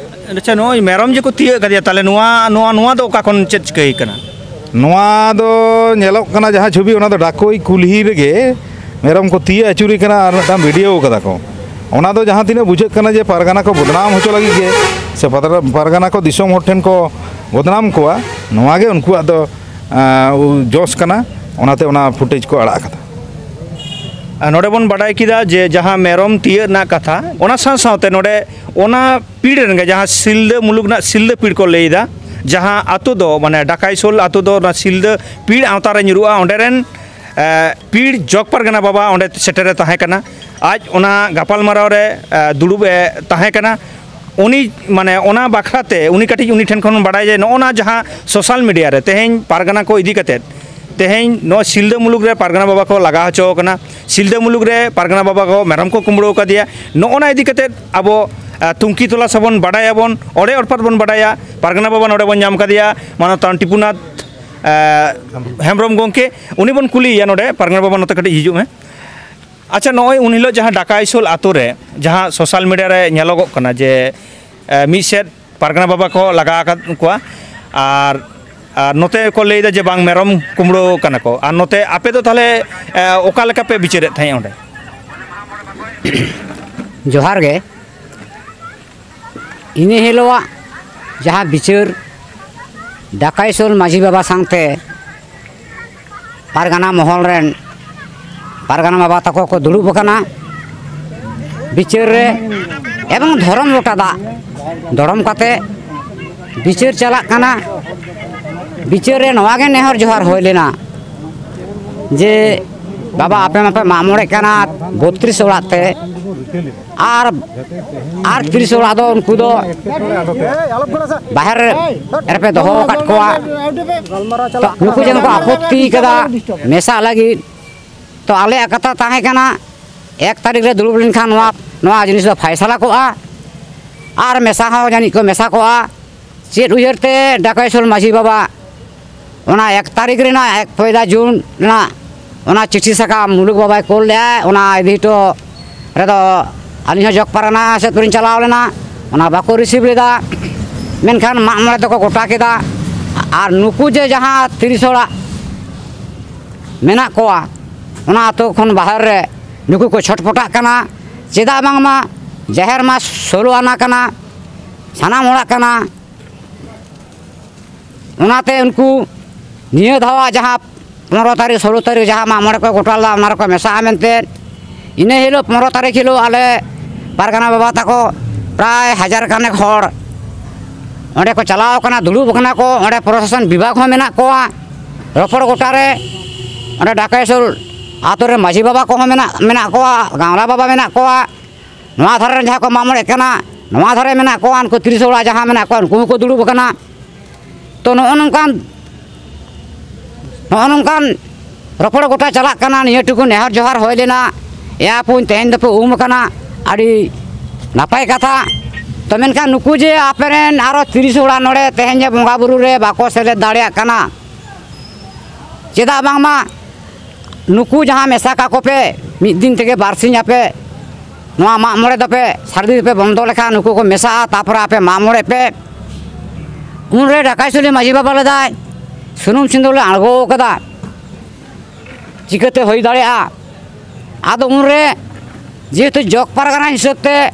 ᱟᱪᱪᱷᱟ, ᱱᱚᱜᱼᱚᱭ ᱢᱮᱨᱚᱢ ᱡᱮ ᱠᱚ ᱛᱤᱭᱟᱹᱜ ᱠᱟᱫᱮᱭᱟ, ᱛᱟᱦᱚᱞᱮ ᱱᱚᱣᱟ, ᱱᱚᱣᱟ, ᱱᱚᱣᱟ ᱫᱚ ᱚᱠᱟ ᱠᱷᱚᱱ ᱪᱮᱫ ᱪᱤᱠᱟᱹᱭ ᱠᱟᱱᱟ? ᱱᱚᱣᱟ ᱫᱚ ᱧᱮᱞᱚᱜ ᱠᱟᱱᱟ ᱡᱟᱦᱟᱸ ᱪᱷᱚᱵᱤ, ᱚᱱᱟ ᱫᱚ ᱰᱟᱠᱳᱭ ᱠᱩᱞᱦᱤ ᱨᱮᱜᱮ ᱢᱮᱨᱚᱢ ᱠᱚ ᱛᱤᱭᱟᱹᱜ ᱟᱹᱪᱩᱨᱮ ᱠᱟᱱᱟ ᱟᱨ ᱢᱤᱫᱴᱟᱝ ᱵᱷᱤᱰᱤᱭᱳ ᱠᱟᱫᱟ ᱠᱚ᱾ ᱚᱱᱟ ᱫᱚ ᱡᱟᱦᱟᱸ ᱛᱤᱱᱟᱹᱜ ᱵᱩᱡᱷᱟᱹᱜ ᱠᱟᱱᱟ ᱡᱮ ᱯᱟᱨᱜᱟᱱᱟ ᱠᱚ ᱵᱚᱫᱱᱟᱢ ᱦᱚᱪᱚ ᱞᱟᱹᱜᱤᱫ ᱜᱮ, ᱥᱮ ᱯᱟᱛᱨᱟ-, ᱯᱟᱨᱜᱟᱱᱟ ᱠᱚ ᱫᱤᱥᱚᱢ ᱦᱚᱲ ᱴᱷᱮᱱ ᱠᱚ ᱵᱚᱫᱱᱟᱢ ᱠᱚᱣᱟ, ᱱᱚᱣᱟ ᱜᱮ ᱩᱱᱠᱩᱣᱟᱜ ᱫᱚ, ᱟᱸ, ᱩ-, ᱡᱚᱥ ᱠᱟᱱᱟ᱾ ᱚᱱᱟᱛᱮ ᱚᱱᱟ ᱯᱷᱩᱴᱮᱡᱽ ᱠᱚ ᱟᱲᱟᱜ ᱟᱠᱟᱫᱟ᱾ ᱟᱨ ᱱᱚᱰᱮ ᱵᱚᱱ ᱵᱟᱰᱟᱭ ᱠᱮᱫᱟ ᱡᱮ ᱡᱟᱦᱟᱸ ᱢᱮᱨᱚᱢ ᱛᱤᱭᱟᱹᱜ ᱨᱮᱱᱟᱜ ᱠᱟᱛᱷᱟ, ᱚᱱᱟ ᱥᱟᱶ ᱥᱟᱶᱛᱮ ᱱᱚᱰᱮ ᱚᱱᱟ ᱯᱤᱲ ᱨᱮᱱ ᱜᱮ, ᱡᱟᱦᱟᱸ ᱥᱤᱞᱫᱟᱹ ᱢᱩᱞᱩᱠ ᱨᱮᱱᱟᱜ ᱥᱤᱞᱫᱟᱹ ᱯᱤᱲ ᱠᱚ ᱞᱟᱹᱭ ᱮᱫᱟ, ᱡᱟᱦᱟᱸ ᱟᱛᱳ ᱫᱚ, ᱢᱟᱱᱮ, ᱰᱟᱠᱟᱭᱥᱳᱞ ᱟᱛᱳ ᱫᱚ ᱚᱱᱟ ᱥᱤᱞᱫᱟᱹ ᱯᱤᱲ ᱟᱣᱛᱟ ᱨᱮ ᱧᱩᱨᱩᱜᱼᱟ, ᱚᱸᱰᱮ ᱨᱮᱱ, ᱮ, ᱯᱤᱲ ᱡᱚᱜᱽ ᱯᱟᱨᱜᱟᱱᱟ ᱵᱟᱵᱟ ᱚᱸᱰᱮ ᱥᱮᱴᱮᱨᱮ ᱛᱟᱦᱮᱸ ᱠᱟᱱᱟ᱾ ᱟᱡ ᱚᱱᱟ ᱜᱟᱯᱟᱞᱢᱟᱨᱟᱣ ᱨᱮ, ᱮ, ᱫᱩᱲᱩᱵ ᱮ ᱛᱟᱦᱮᱸ ᱠᱟᱱᱟ᱾ ᱩᱱᱤ, ᱢᱟᱱᱮ, ᱚᱱᱟ ᱵᱟᱠᱷᱨᱟ ᱛᱮ ᱩᱱᱤ ᱠᱟᱹᱴᱤᱡ ᱩᱱᱤ ᱴᱷᱮᱱ ᱠᱷᱚᱱ ᱵᱚᱱ ᱵᱟᱲᱟᱭᱟ ᱡᱮ ᱱᱚᱜᱼᱚ ᱱᱟ ᱡᱟᱦᱟᱸ ᱥᱳᱥᱟᱞ ᱢᱤᱰᱤᱭᱟ ᱨᱮ ᱛᱮᱦᱮᱧ ᱯᱟᱨᱜᱟᱱᱟ ᱠᱚ ᱤᱫᱤ ᱠᱟᱛᱮᱫ, ᱛᱮᱦᱮᱧ ᱱᱚᱣᱟ ᱥᱤᱞᱫᱟᱹ ᱢᱩᱞᱩᱠ ᱨᱮ ᱯᱟᱨᱜᱟᱱᱟ ᱵᱟᱵᱟ ᱠᱚ ᱞᱟᱜᱟ ᱦᱚᱪᱚ ᱟᱠᱟᱱᱟ, ᱥᱤᱞᱫᱟᱹ ᱢᱩᱞᱩᱠ ᱨᱮ ᱯᱟᱨᱜᱟᱱᱟ ᱵᱟᱵᱟ ᱠᱚ ᱢᱮᱨᱚᱢ ᱠᱚ ᱠᱩᱢᱵᱽᱲᱩ ᱟᱠᱟᱫᱮᱭᱟ, ᱱᱚᱜᱼᱚ ᱱᱟ ᱤᱫᱤ ᱠᱟᱛᱮᱫ ᱟᱵᱚ ᱛᱩᱝᱠᱤ ᱛᱚᱞᱟᱥ ᱟᱵᱚᱱ, ᱵᱟᱰᱟᱭᱟᱵᱚᱱ, ᱚᱲᱮ ᱚᱲᱯᱟᱛ ᱵᱚᱱ ᱵᱟᱰᱟᱭᱟ᱾ ᱯᱟᱨᱜᱟᱱᱟ ᱵᱟᱵᱟ ᱱᱚᱰᱮ ᱵᱚᱱ ᱧᱟᱢ ᱠᱟᱫᱮᱭᱟ, ᱢᱟᱱᱚᱛᱟᱱ ᱴᱤᱯᱩᱱᱟᱛᱷ ᱦᱮᱢᱵᱨᱚᱢ ᱜᱚᱢᱠᱮ, ᱩᱱᱤ ᱵᱚᱱ ᱠᱩᱞᱤᱭᱮᱭᱟ ᱱᱚᱰᱮ᱾ ᱯᱟᱨᱜᱟᱱᱟ ᱵᱟᱵᱟ, ᱱᱚᱛᱮ ᱠᱟᱹᱴᱤᱡ ᱦᱤᱡᱩᱜ ᱢᱮ᱾ ᱟᱪᱪᱷᱟ, ᱱᱚᱜᱼᱚᱭ ᱩᱱ ᱦᱤᱞᱳᱜ ᱡᱟᱦᱟᱸ ᱰᱟᱠᱟᱭᱥᱳᱞ ᱟᱛᱳ ᱨᱮ, ᱡᱟᱦᱟᱸ ᱥᱳᱥᱟᱞ ᱢᱤᱰᱤᱭᱟ ᱨᱮ ᱧᱮᱞᱚᱜᱚᱜ ᱠᱟᱱᱟ ᱡᱮ ᱮ, ᱢᱤᱫ ᱥᱮᱫ ᱯᱟᱨᱜᱟᱱᱟ ᱵᱟᱵᱟ ᱠᱚ ᱞᱟᱜᱟ ᱟᱠᱟᱫ ᱠᱚᱣᱟ, ᱟᱨ, ᱟᱨ ᱱᱚᱛᱮ ᱠᱚ ᱞᱟᱹᱭᱫᱟ ᱡᱮ ᱵᱟᱝ, ᱢᱮᱨᱚᱢ ᱠᱩᱢᱵᱽᱲᱩ ᱠᱟᱱᱟ ᱠᱚ᱾ ᱟᱨ ᱱᱚᱛᱮ ᱟᱯᱮ ᱫᱚ ᱛᱟᱦᱚᱞᱮ, ᱮ, ᱚᱠᱟ ᱞᱮᱠᱟ ᱯᱮ ᱵᱤᱪᱟᱹᱨᱮᱫ ᱛᱟᱦᱮᱸᱫ ᱚᱸᱰᱮ? ᱡᱚᱦᱟᱨ ᱜᱮ᱾ ᱤᱱᱟᱹ ᱦᱤᱞᱳᱜᱟᱜ ᱡᱟᱦᱟᱸ ᱵᱤᱪᱟᱹᱨ, ᱰᱟᱠᱟᱭᱥᱳᱞ ᱢᱟᱹᱡᱷᱤ ᱵᱟᱵᱟ ᱥᱟᱶᱛᱮ ᱯᱟᱨᱜᱟᱱᱟ ᱢᱚᱦᱚᱞ ᱨᱮᱱ ᱯᱟᱨᱜᱟᱱᱟ ᱵᱟᱵᱟ ᱛᱟᱠᱚ ᱠᱚ ᱫᱩᱲᱩᱵ ᱟᱠᱟᱱᱟ ᱵᱤᱪᱟᱹᱨ ᱨᱮ, ᱮᱵᱚᱝ ᱫᱷᱚᱨᱚᱢ ᱞᱚᱴᱟ ᱫᱟᱜ ᱫᱚᱲᱚᱢ ᱠᱟᱛᱮ ᱵᱤᱪᱟᱹᱨ ᱪᱟᱞᱟᱜ ᱠᱟᱱᱟ᱾ ᱵᱤᱪᱟᱹᱨ ᱨᱮ ᱱᱚᱣᱟ ᱜᱮ ᱱᱮᱦᱚᱨ ᱡᱚᱦᱟᱨ ᱦᱩᱭ ᱞᱮᱱᱟ ᱡᱮ, ᱵᱟᱵᱟ, ᱟᱯᱮ ᱢᱟᱯᱮ ᱢᱟᱜ ᱢᱚᱬᱮᱜ ᱠᱟᱱᱟ ᱵᱚᱛᱨᱤᱥ ᱚᱲᱟᱜ ᱛᱮ, ᱟᱨ, ᱟᱨ ᱛᱤᱨᱤᱥ ᱚᱲᱟᱜ ᱫᱚ ᱩᱱᱠᱩ ᱫᱚ ᱵᱟᱦᱮᱨ ᱨᱮᱯᱮ ᱫᱚᱦᱚ ᱟᱠᱟᱫ ᱠᱚᱣᱟ᱾ ᱛᱚ, ᱱᱩᱠᱩ ᱡᱮᱱᱚ ᱠᱚ ᱟᱯᱚᱛᱛᱤ ᱠᱟᱫᱟ ᱢᱮᱥᱟᱜ ᱞᱟᱹᱜᱤᱫ᱾ ᱛᱚ, ᱟᱞᱮᱭᱟᱜ ᱠᱟᱛᱷᱟ ᱛᱟᱦᱮᱸ ᱠᱟᱱᱟ, ᱮᱠ ᱛᱟᱹᱨᱤᱠᱷ ᱨᱮ ᱫᱩᱲᱩᱵ ᱞᱮᱱᱠᱷᱟᱱ ᱱᱚᱣᱟ, ᱱᱚᱣᱟ ᱡᱤᱱᱤᱥ ᱫᱚ ᱯᱷᱟᱭᱥᱟᱞᱟ ᱠᱚᱜᱼᱟ, ᱟᱨ ᱢᱮᱥᱟ ᱦᱚᱸ ᱡᱟᱹᱱᱤᱡ ᱠᱚ ᱢᱮᱥᱟ ᱠᱚᱜᱼᱟ᱾ ᱪᱮᱫ ᱩᱭᱦᱟᱹᱨ ᱛᱮ ᱰᱟᱠᱟᱭᱥᱳᱞ ᱢᱟᱹᱡᱷᱤ ᱵᱟᱵᱟ ᱚᱱᱟ ᱮᱠ ᱛᱟᱹᱨᱤᱠᱷ ᱨᱮᱱᱟᱜ, ᱮᱠ ᱯᱚᱭᱞᱟ ᱡᱩᱱ ᱨᱮᱱᱟᱜ ᱚᱱᱟ ᱪᱤᱴᱷᱤ ᱥᱟᱠᱟᱢ ᱢᱩᱞᱩᱠ ᱵᱟᱵᱟᱭ ᱠᱳᱞ ᱞᱮᱫᱼᱟ, ᱚᱱᱟ ᱤᱫᱤ ᱦᱚᱴᱚ ᱨᱮᱫᱚ ᱟᱹᱞᱤᱧ ᱦᱚᱸ ᱡᱚᱜᱽ ᱯᱟᱨᱜᱟᱱᱟ ᱥᱮᱫ ᱠᱚᱞᱤᱧ ᱪᱟᱞᱟᱣ ᱞᱮᱱᱟ, ᱚᱱᱟ ᱵᱟᱠᱚ ᱨᱤᱥᱤᱵᱷ ᱞᱮᱫᱟ᱾ ᱢᱮᱱᱠᱷᱟᱱ ᱢᱟᱜ ᱢᱚᱬᱮ ᱫᱚᱠᱚ ᱜᱚᱴᱟ ᱠᱮᱫᱟ᱾ ᱟᱨ ᱱᱩᱠᱩ ᱡᱮ ᱡᱟᱦᱟᱸ ᱛᱤᱨᱤᱥ ᱚᱲᱟᱜ ᱢᱮᱱᱟᱜ ᱠᱚᱣᱟ, ᱚᱱᱟ ᱟᱹᱛᱩ ᱠᱷᱚᱱ ᱵᱟᱦᱮᱨ ᱨᱮ ᱱᱩᱠᱩ ᱠᱚ ᱪᱷᱚᱴᱯᱚᱴᱟᱜ ᱠᱟᱱᱟ᱾ ᱪᱮᱫᱟᱜ ᱵᱟᱝᱢᱟ ᱡᱟᱦᱮᱨ ᱢᱟ ᱥᱳᱞᱳ ᱟᱱᱟ ᱠᱟᱱᱟ, ᱥᱟᱱᱟᱢ ᱦᱚᱲᱟᱜ ᱠᱟᱱᱟ᱾ ᱚᱱᱟᱛᱮ ᱩᱱᱠᱩ ᱱᱤᱭᱟᱹ ᱫᱷᱟᱣᱟᱜ ᱡᱟᱦᱟᱸ ᱯᱚᱱᱨᱚ ᱛᱟᱹᱨᱤᱠᱷ, ᱥᱳᱞᱳ ᱛᱟᱹᱨᱤᱠᱷ ᱡᱟᱦᱟᱸ ᱢᱟᱜ ᱢᱚᱬᱮ ᱠᱚ ᱜᱚᱴᱟ ᱞᱮᱫᱟ, ᱚᱱᱟ ᱨᱮᱠᱚ ᱢᱮᱥᱟᱜᱼᱟ ᱢᱮᱱᱛᱮ᱾ ᱤᱱᱟᱹ ᱦᱤᱞᱳᱜ, ᱯᱚᱱᱨᱚ ᱛᱟᱹᱨᱤᱠᱷ ᱦᱤᱞᱳᱜ, ᱟᱞᱮ ᱯᱟᱨᱜᱟᱱᱟ ᱵᱟᱵᱟ ᱛᱟᱠᱚ ᱯᱨᱟᱭ ᱦᱟᱡᱟᱨ ᱠᱷᱟᱱᱮᱠ ᱦᱚᱲ ᱚᱸᱰᱮ ᱠᱚ ᱪᱟᱞᱟᱣ ᱠᱟᱱᱟ, ᱫᱩᱲᱩᱵ ᱠᱟᱱᱟ ᱠᱚ᱾ ᱚᱸᱰᱮ ᱯᱨᱚᱥᱟᱥᱚᱱ ᱵᱤᱵᱷᱟᱜᱽ ᱦᱚᱸ ᱢᱮᱱᱟᱜ ᱠᱚᱣᱟ᱾ ᱨᱚᱯᱚᱲ ᱜᱚᱴᱟ ᱨᱮ ᱚᱸᱰᱮ ᱰᱟᱠᱮᱥᱚᱞ ᱟᱛᱳ ᱨᱮ ᱢᱟᱹᱡᱷᱤ ᱵᱟᱵᱟ ᱠᱚᱦᱚᱸ ᱢᱮᱱᱟᱜ, ᱢᱮᱱᱟᱜ ᱠᱚᱣᱟ, ᱜᱟᱶᱞᱟ ᱵᱟᱵᱟ ᱢᱮᱱᱟᱜ ᱠᱚᱣᱟ᱾ ᱱᱚᱣᱟ ᱫᱷᱟᱨᱮ ᱨᱮᱱ ᱡᱟᱦᱟᱸ ᱠᱚ ᱢᱟᱜ ᱢᱚᱬᱮᱜ ᱠᱟᱱᱟ, ᱱᱚᱣᱟ ᱫᱷᱟᱨᱮ ᱢᱮᱱᱟᱜ ᱠᱚᱣᱟ, ᱩᱱᱠᱩ ᱛᱤᱨᱤᱥ ᱚᱲᱟᱜ ᱡᱟᱦᱟᱸ ᱢᱮᱱᱟᱜ ᱠᱚᱣᱟ, ᱩᱱᱠᱩ ᱦᱚᱸᱠᱚ ᱫᱩᱲᱩᱵ ᱟᱠᱟᱱᱟ᱾ ᱛᱚ, ᱱᱚᱜᱼᱚ ᱱᱚᱝᱠᱟᱱ, ᱱᱚᱜᱼᱚ ᱱᱚᱝᱠᱟᱱ ᱨᱚᱯᱚᱲ ᱜᱚᱴᱟ ᱪᱟᱞᱟᱜ ᱠᱟᱱᱟ᱾ ᱱᱤᱭᱟᱹ ᱴᱩᱠᱩ ᱱᱮᱦᱚᱨ ᱡᱚᱦᱟᱨ ᱦᱩᱭ ᱞᱮᱱᱟ, ᱮᱭᱟ ᱯᱩᱧ ᱛᱮᱦᱮᱧ ᱫᱚᱯᱮ ᱩᱢ ᱟᱠᱟᱱᱟ, ᱟᱹᱰᱤ ᱱᱟᱯᱟᱭ ᱠᱟᱛᱷᱟ᱾ ᱛᱚ ᱢᱮᱱᱠᱷᱟᱱ ᱱᱩᱠᱩ ᱡᱮ ᱟᱯᱮ ᱨᱮᱱ ᱟᱨᱚ ᱛᱤᱨᱤᱥ ᱚᱲᱟᱜ ᱱᱚᱰᱮ ᱛᱮᱦᱮᱧ ᱡᱮ ᱵᱚᱸᱜᱟ ᱵᱩᱨᱩ ᱨᱮ ᱵᱟᱠᱚ ᱥᱮᱞᱮᱫ ᱫᱟᱲᱮᱭᱟᱜ ᱠᱟᱱᱟ, ᱪᱮᱫᱟᱜ ᱵᱟᱝᱢᱟ ᱱᱩᱠᱩ ᱡᱟᱦᱟᱸ ᱢᱮᱥᱟ ᱠᱟᱠᱚ ᱯᱮ, ᱢᱤᱫ ᱫᱤᱱ ᱛᱮᱜᱮ ᱵᱟᱨ ᱥᱤᱧ ᱟᱯᱮ ᱱᱚᱣᱟ ᱢᱟᱜ ᱢᱚᱬᱮ ᱫᱚᱯᱮ ᱥᱟᱹᱨᱫᱤ ᱫᱚᱯᱮ ᱵᱚᱱᱫᱚ ᱞᱮᱠᱷᱟᱱ ᱱᱩᱠᱩ ᱠᱚ ᱢᱮᱥᱟᱜᱼᱟ, ᱛᱟᱨᱯᱚᱨᱮ ᱟᱯᱮ ᱢᱟᱜ ᱢᱚᱬᱮ ᱯᱮ᱾ ᱩᱱᱨᱮ ᱰᱟᱠᱟᱭ ᱥᱩᱞᱤ ᱢᱟᱹᱡᱷᱤ ᱵᱟᱵᱟ ᱞᱮᱫᱟᱭ, ᱥᱩᱱᱩᱢ ᱥᱤᱸᱫᱩᱨ ᱞᱮ ᱟᱬᱜᱚ ᱠᱟᱫᱟ, ᱪᱤᱠᱟᱹᱛᱮ ᱦᱩᱭ ᱫᱟᱲᱮᱭᱟᱜᱼᱟ? ᱟᱫᱚ ᱩᱱᱨᱮ ᱡᱮᱦᱮᱛᱩ ᱡᱚᱜᱽ ᱯᱟᱨᱜᱟᱱᱟ ᱦᱤᱥᱟᱹᱵ ᱛᱮ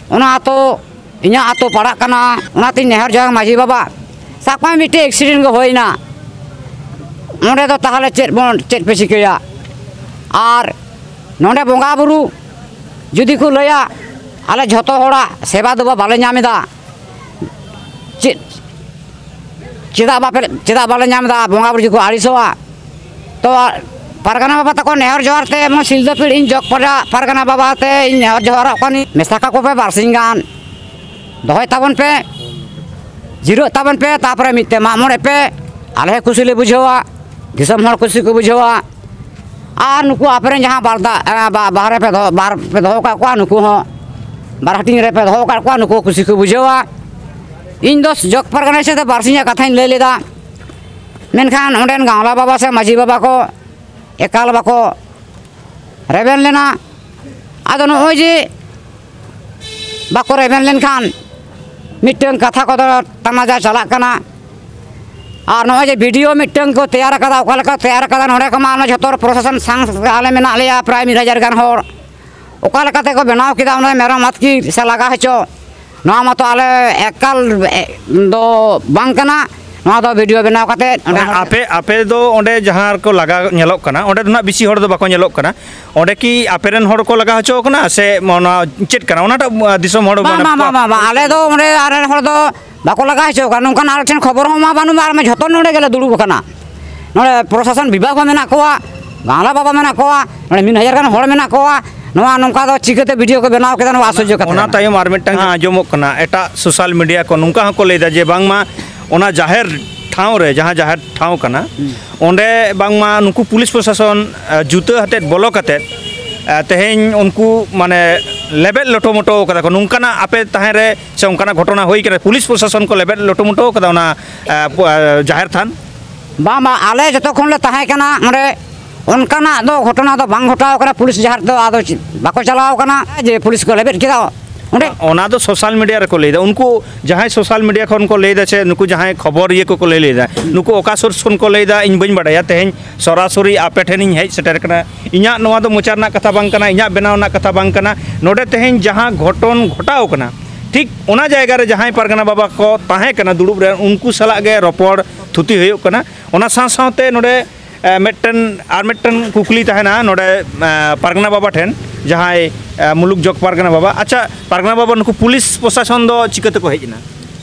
ᱚᱱᱟ ᱟᱛᱳ ᱤᱧᱟᱹᱜ ᱟᱛᱳ ᱯᱟᱲᱟᱜ ᱠᱟᱱᱟ, ᱚᱱᱟᱛᱤᱧ ᱱᱮᱦᱚᱨ ᱡᱚᱦᱟᱨ ᱢᱟᱹᱡᱷᱤ ᱵᱟᱵᱟ, ᱥᱟᱵ ᱠᱟᱜ ᱢᱮ ᱢᱤᱫᱴᱮᱡ ᱮᱠᱥᱤᱰᱮᱱᱴ ᱜᱮ ᱦᱩᱭᱱᱟ, ᱚᱸᱰᱮ ᱫᱚ ᱛᱟᱦᱚᱞᱮ ᱪᱮᱫ ᱵᱚᱱ, ᱪᱮᱫ ᱯᱮ ᱪᱤᱠᱟᱹᱭᱟ? ᱟᱨ ᱱᱚᱰᱮ ᱵᱚᱸᱜᱟ ᱵᱩᱨᱩ ᱡᱩᱫᱤ ᱠᱚ ᱞᱟᱹᱭᱟ, ᱟᱞᱮ ᱡᱷᱚᱛᱚ ᱦᱚᱲᱟᱜ ᱥᱮᱵᱟ ᱫᱮᱵᱟ ᱵᱟᱞᱮ ᱧᱟᱢ ᱮᱫᱟ, ᱪᱮᱫ ᱪᱮᱫᱟᱜ ᱵᱟᱯᱮ, ᱪᱮᱫᱟᱜ ᱵᱟᱞᱮ ᱧᱟᱢ ᱮᱫᱟ? ᱵᱚᱸᱜᱟ ᱵᱩᱨᱩ ᱡᱩᱫᱤ ᱠᱚ ᱟᱹᱲᱤᱥᱚᱜᱼᱟ᱾ ᱛᱚ ᱯᱟᱨᱜᱟᱱᱟ ᱵᱟᱵᱟ ᱛᱟᱠᱚ ᱱᱮᱦᱚᱨ ᱡᱚᱦᱟᱨ ᱛᱮ ᱮᱵᱚᱝ ᱥᱤᱞᱫᱟᱹ ᱯᱤᱲ ᱤᱧ ᱡᱚᱜᱽ ᱯᱟᱲᱟ ᱯᱟᱨᱜᱟᱱᱟ ᱵᱟᱵᱟ ᱛᱮ ᱤᱧ ᱱᱮᱦᱚᱨ ᱡᱚᱦᱟᱨᱚᱜ ᱠᱟᱹᱱᱟᱹᱧ, ᱢᱮᱥᱟ ᱠᱟᱠᱚ ᱯᱮ ᱵᱟᱨᱥᱤᱧ ᱜᱟᱱ, ᱫᱚᱦᱚᱭ ᱛᱟᱵᱚᱱ ᱯᱮ, ᱡᱤᱨᱟᱹᱜ ᱛᱟᱵᱚᱱ ᱯᱮ, ᱛᱟᱨᱯᱚᱨᱮ ᱢᱤᱫ ᱛᱮ ᱢᱟᱜ ᱢᱚᱬᱮ ᱯᱮ, ᱟᱞᱮ ᱦᱚᱸ ᱠᱩᱥᱤ ᱞᱮ ᱵᱩᱡᱷᱟᱹᱣᱟ, ᱫᱤᱥᱚᱢ ᱦᱚᱲ ᱠᱩᱥᱤ ᱠᱚ ᱵᱩᱡᱷᱟᱹᱣᱟ᱾ ᱟᱨ ᱱᱩᱠᱩ ᱟᱯᱮ ᱨᱮᱱ ᱡᱟᱦᱟᱸ ᱵᱟᱨᱫᱟ-, ᱮ, ᱵᱟ-, ᱵᱟᱦᱨᱮ ᱯᱮ ᱫᱚᱦᱚ, ᱵᱟᱨ ᱯᱮ ᱫᱚᱦᱚ ᱟᱠᱟᱫ ᱠᱚᱣᱟ, ᱱᱩᱠᱩ ᱦᱚᱸ ᱵᱟᱨ ᱦᱟᱹᱴᱤᱧ ᱨᱮ ᱯᱮ ᱫᱚᱦᱚ ᱟᱠᱟᱫ ᱠᱚᱣᱟ, ᱱᱩᱠᱩ ᱦᱚᱸ ᱠᱩᱥᱤ ᱠᱚ ᱵᱩᱡᱷᱟᱹᱣᱟ᱾ ᱤᱧ ᱫᱚ ᱡᱚᱜᱽ ᱯᱟᱨᱜᱟᱱᱟ ᱦᱤᱥᱟᱹᱵ ᱛᱮ ᱵᱟᱨᱥᱤᱧᱟᱜ ᱠᱟᱛᱷᱟᱧ ᱞᱟᱹᱭ ᱞᱮᱫᱟ, ᱢᱮᱱᱠᱷᱟᱱ ᱚᱸᱰᱮᱱ ᱜᱟᱶᱞᱟ ᱵᱟᱵᱟ ᱥᱮ ᱢᱟᱹᱡᱷᱤ ᱵᱟᱵᱟ ᱠᱚ ᱮᱠᱟᱞ ᱵᱟᱠᱚ ᱨᱮᱵᱮᱱ ᱞᱮᱱᱟ᱾ ᱟᱫᱚ ᱱᱚᱜᱼᱚᱭ ᱡᱮ ᱵᱟᱠᱚ ᱨᱮᱵᱮᱱ ᱞᱮᱱᱠᱷᱟᱱ ᱢᱤᱫᱴᱟᱝ ᱠᱟᱛᱷᱟ ᱠᱚᱫᱚ ᱛᱟᱱᱟᱡᱟ ᱪᱟᱞᱟᱜ ᱠᱟᱱᱟ᱾ ᱟᱨ ᱱᱚᱜᱼᱚᱭ ᱡᱮ ᱵᱷᱤᱰᱤᱭᱳ ᱢᱤᱫᱴᱟᱝ ᱠᱚ ᱛᱮᱭᱟᱨ ᱟᱠᱟᱫᱟ, ᱚᱠᱟ ᱞᱮᱠᱟ ᱛᱮᱭᱟᱨ ᱟᱠᱟᱫᱟ, ᱱᱚᱰᱮ ᱠᱷᱚᱱ ᱢᱟ ᱚᱱᱟ ᱡᱷᱚᱛᱚ ᱯᱨᱚᱥᱟᱥᱚᱱ ᱥᱟᱝ ᱟᱞᱮ ᱢᱮᱱᱟᱜ ᱞᱮᱭᱟ ᱯᱨᱟᱭ ᱢᱤᱫ ᱦᱟᱡᱟᱨ ᱜᱟᱱ ᱦᱚᱲ᱾ ᱚᱠᱟ ᱞᱮᱠᱟ ᱛᱮᱠᱚ ᱵᱮᱱᱟᱣ ᱠᱮᱫᱟ ᱚᱱᱟ ᱢᱮᱨᱚᱢ ᱟᱛᱠᱤᱨ ᱥᱮ ᱞᱟᱜᱟ ᱦᱚᱪᱚ, ᱱᱚᱣᱟ ᱢᱟᱛᱚ ᱟᱞᱮ ᱮᱠᱟᱞ, ᱮ, ᱫᱚ ᱵᱟᱝ ᱠᱟᱱᱟ᱾ ᱱᱚᱣᱟ ᱫᱚ ᱵᱷᱤᱰᱤᱭᱳ ᱵᱮᱱᱟᱣ ᱠᱟᱛᱮ ᱚᱸᱰᱮ ᱢᱟᱱᱮ ᱟᱯᱮ, ᱟᱯᱮ ᱫᱚ ᱚᱸᱰᱮ ᱡᱟᱦᱟᱸ ᱨᱮᱠᱚ ᱞᱟᱜᱟ ᱧᱮᱞᱚᱜ ᱠᱟᱱᱟ, ᱚᱸᱰᱮ ᱫᱚ ᱱᱟᱜ ᱵᱮᱥᱤ ᱦᱚᱲ ᱫᱚ ᱵᱟᱠᱚ ᱧᱮᱞᱚᱜ ᱠᱟᱱᱟ᱾ ᱚᱸᱰᱮ ᱠᱤ ᱟᱯᱮ ᱨᱮᱱ ᱦᱚᱲ ᱠᱚ ᱞᱟᱜᱟ ᱦᱚᱪᱚ ᱠᱟᱱᱟ ᱥᱮ ᱚᱱᱟ ᱪᱮᱫ ᱠᱟᱱᱟ? ᱚᱱᱟᱴᱟᱜ, ᱟ, ᱫᱤᱥᱚᱢ ᱦᱚᱲ ᱵᱟᱝ, ᱢᱟᱱᱮ ᱵᱟᱝ, ᱵᱟᱝ, ᱵᱟᱝ, ᱵᱟᱝ᱾ ᱟᱞᱮ ᱫᱚ ᱚᱸᱰᱮ ᱟᱞᱮ ᱨᱮᱱ ᱦᱚᱲ ᱫᱚ ᱵᱟᱠᱚ ᱞᱟᱜᱟ ᱦᱚᱪᱚ ᱠᱟᱱᱟ, ᱱᱚᱝᱠᱟᱱ ᱟᱞᱮ ᱴᱷᱮᱱ ᱠᱷᱚᱵᱚᱨ ᱦᱚᱸ ᱢᱟ ᱵᱟᱹᱱᱩᱜᱼᱟ᱾ ᱟᱨ ᱢᱟ ᱡᱷᱚᱛᱚ ᱱᱚᱸᱰᱮ ᱜᱮᱞᱮ ᱫᱩᱲᱩᱵ ᱟᱠᱟᱱᱟ᱾ ᱱᱚᱰᱮ ᱯᱨᱚᱥᱟᱥᱚᱱ ᱵᱤᱵᱷᱟᱜᱽ ᱦᱚᱸ ᱢᱮᱱᱟᱜ ᱠᱚᱣᱟ, ᱜᱟᱶᱞᱟ ᱵᱟᱵᱟ ᱢᱮᱱᱟᱜ ᱠᱚᱣᱟ, ᱱᱚᱰᱮ ᱢᱤᱫ ᱦᱟᱡᱟᱨ ᱜᱟᱱ ᱦᱚᱲ ᱢᱮᱱᱟᱜ ᱠᱚᱣᱟ᱾ ᱱᱚᱣᱟ ᱱᱚᱝᱠᱟ ᱫᱚ ᱪᱤᱠᱟᱹᱛᱮ ᱵᱷᱤᱰᱤᱭᱳ ᱠᱚ ᱵᱮᱱᱟᱣ ᱠᱮᱫᱟ? ᱱᱚᱣᱟ ᱟᱥᱪᱚᱨᱡᱚ ᱠᱟᱛᱷᱟ ᱚᱱᱟ ᱠᱟᱱᱟ᱾ ᱛᱟᱭᱚᱢ ᱟᱨ ᱢᱤᱫᱴᱟᱝ ᱦᱮᱸ᱾ ᱟᱸᱡᱚᱢᱚᱜ ᱠᱟᱱᱟ, ᱮᱴᱟᱜ ᱥᱳᱥᱟᱞ ᱢᱤᱰᱤᱭᱟ ᱠᱚ ᱱᱚᱝᱠᱟ ᱦᱚᱸᱠᱚ ᱞᱟᱹᱭᱫᱟ ᱡᱮ ᱵᱟᱝᱢᱟ ᱚᱱᱟ ᱡᱟᱦᱮᱨ ᱴᱷᱟᱶ ᱨᱮ, ᱡᱟᱦᱟᱸ ᱡᱟᱦᱮᱨ ᱴᱷᱟᱶ ᱠᱟᱱᱟ, ᱦᱩᱸ᱾ ᱚᱸᱰᱮ ᱵᱟᱝᱢᱟ ᱱᱩᱠᱩ ᱯᱩᱞᱤᱥ ᱯᱨᱚᱥᱟᱥᱚᱱ, ᱮ, ᱡᱩᱛᱟᱹ ᱟᱛᱮᱫ ᱵᱚᱞᱚ ᱠᱟᱛᱮᱫ, ᱮ, ᱛᱮᱦᱮᱧ ᱩᱱᱠᱩ ᱢᱟᱱᱮ ᱞᱮᱵᱮᱫ ᱞᱚᱴᱚᱢᱚᱴᱚ ᱠᱟᱫᱟ ᱠᱚ, ᱱᱚᱝᱠᱟᱱᱟᱜ ᱟᱯᱮ ᱛᱟᱦᱮᱸ ᱨᱮ ᱥᱮ ᱚᱱᱠᱟᱱᱟᱜ ᱜᱷᱚᱴᱚᱱᱟ ᱦᱩᱭ ᱠᱟᱱᱟ? ᱯᱩᱞᱤᱥ ᱯᱨᱚᱥᱟᱥᱚᱱ ᱠᱚ ᱞᱮᱵᱮᱫ ᱞᱚᱴᱚᱢᱚᱴᱚ ᱠᱟᱫᱟ ᱚᱱᱟ, ᱮ, ᱯᱩ-, ᱮ, ᱡᱟᱦᱮᱨ ᱛᱷᱟᱱ? ᱵᱟᱝ, ᱵᱟᱝ, ᱟᱞᱮ ᱡᱚᱛᱚ ᱠᱷᱚᱱ ᱞᱮ ᱛᱟᱦᱮᱸ ᱠᱟᱱᱟ ᱚᱸᱰᱮ, ᱚᱱᱠᱟᱱᱟᱜ ᱫᱚ ᱜᱷᱚᱴᱚᱱᱟ ᱫᱚ ᱵᱟᱝ ᱜᱷᱚᱴᱟᱣ ᱠᱟᱱᱟ᱾ ᱯᱩᱞᱤᱥ ᱡᱟᱦᱟᱨ ᱫᱚ ᱟᱫᱚ ᱪᱮᱫ, ᱵᱟᱠᱚ ᱪᱟᱞᱟᱣ ᱠᱟᱱᱟ ᱡᱮ ᱯᱩᱞᱤᱥ ᱠᱚ ᱞᱮᱵᱮᱫ ᱠᱮᱫᱟ ᱚᱸᱰᱮ᱾ ᱚᱱᱟ ᱫᱚ ᱥᱳᱥᱟᱞ ᱢᱤᱰᱤᱭᱟ ᱨᱮᱠᱚ ᱞᱟᱹᱭᱫᱟ᱾ ᱩᱱᱠᱩ ᱡᱟᱦᱟᱸᱭ ᱥᱳᱥᱟᱞ ᱢᱤᱰᱤᱭᱟ ᱠᱷᱚᱱ ᱠᱚ ᱞᱟᱹᱭᱫᱟ ᱥᱮ ᱱᱩᱠᱩ ᱡᱟᱦᱟᱸᱭ ᱠᱷᱚᱵᱚᱨᱤᱭᱟᱹ ᱠᱚᱠᱚ ᱞᱟᱹᱭ ᱞᱮᱫᱟ, ᱱᱩᱠᱩ ᱚᱠᱟ ᱥᱳᱨᱥ ᱠᱷᱚᱱ ᱠᱚ ᱞᱟᱹᱭᱫᱟ ᱤᱧ ᱵᱟᱹᱧ ᱵᱟᱰᱟᱭᱟ᱾ ᱛᱮᱦᱮᱧ ᱥᱚᱨᱟᱥᱚᱨᱤ ᱟᱯᱮ ᱴᱷᱮᱱᱤᱧ ᱦᱮᱡ ᱥᱮᱴᱮᱨ ᱠᱟᱱᱟ᱾ ᱤᱧᱟᱹᱜ ᱱᱚᱣᱟ ᱫᱚ ᱢᱚᱪᱟ ᱨᱮᱱᱟᱜ ᱠᱟᱛᱷᱟ ᱵᱟᱝ ᱠᱟᱱᱟ, ᱤᱧᱟᱹᱜ ᱵᱮᱱᱟᱣ ᱨᱮᱱᱟᱜ ᱠᱟᱛᱷᱟ ᱵᱟᱝ ᱠᱟᱱᱟ᱾ ᱱᱚᱰᱮ ᱛᱮᱦᱮᱧ ᱡᱟᱦᱟᱸ ᱜᱷᱚᱴᱚᱱ ᱜᱷᱚᱴᱟᱣ ᱠᱟᱱᱟ, ᱴᱷᱤᱠ ᱚᱱᱟ ᱡᱟᱭᱜᱟ ᱨᱮ ᱡᱟᱦᱟᱸᱭ ᱯᱟᱨᱜᱟᱱᱟ ᱵᱟᱵᱟ ᱠᱚ ᱛᱟᱦᱮᱸ ᱠᱟᱱᱟ ᱫᱩᱲᱩᱵ ᱨᱮ, ᱩᱱᱠᱩ ᱥᱟᱞᱟᱜ ᱜᱮ ᱨᱚᱯᱚᱲ ᱛᱷᱩᱛᱤ ᱦᱩᱭᱩᱜ ᱠᱟᱱᱟ᱾ ᱚᱱᱟ ᱥᱟᱶ ᱥᱟᱶᱛᱮ ᱱᱚᱰᱮ, ᱮ, ᱢᱤᱫᱴᱮᱱ, ᱟᱨ ᱢᱤᱫᱴᱮᱱ ᱠᱩᱠᱞᱤ ᱛᱟᱦᱮᱱᱟ ᱱᱚᱰᱮ, ᱮ, ᱯᱟᱨᱜᱟᱱᱟ ᱵᱟᱵᱟ ᱴᱷᱮᱱ, ᱡᱟᱦᱟᱸᱭ, ᱮ, ᱢᱩᱞᱩᱠ ᱡᱚᱜᱽ ᱯᱟᱨᱜᱟᱱᱟ ᱵᱟᱵᱟ᱾ ᱟᱪᱪᱷᱟ ᱯᱟᱨᱜᱟᱱᱟ ᱵᱟᱵᱟ, ᱱᱩᱠᱩ ᱯᱩᱞᱤᱥ ᱯᱨᱚᱥᱟᱥᱚᱱ ᱫᱚ ᱪᱤᱠᱟᱹ ᱛᱮᱠᱚ ᱦᱮᱡ ᱮᱱᱟ?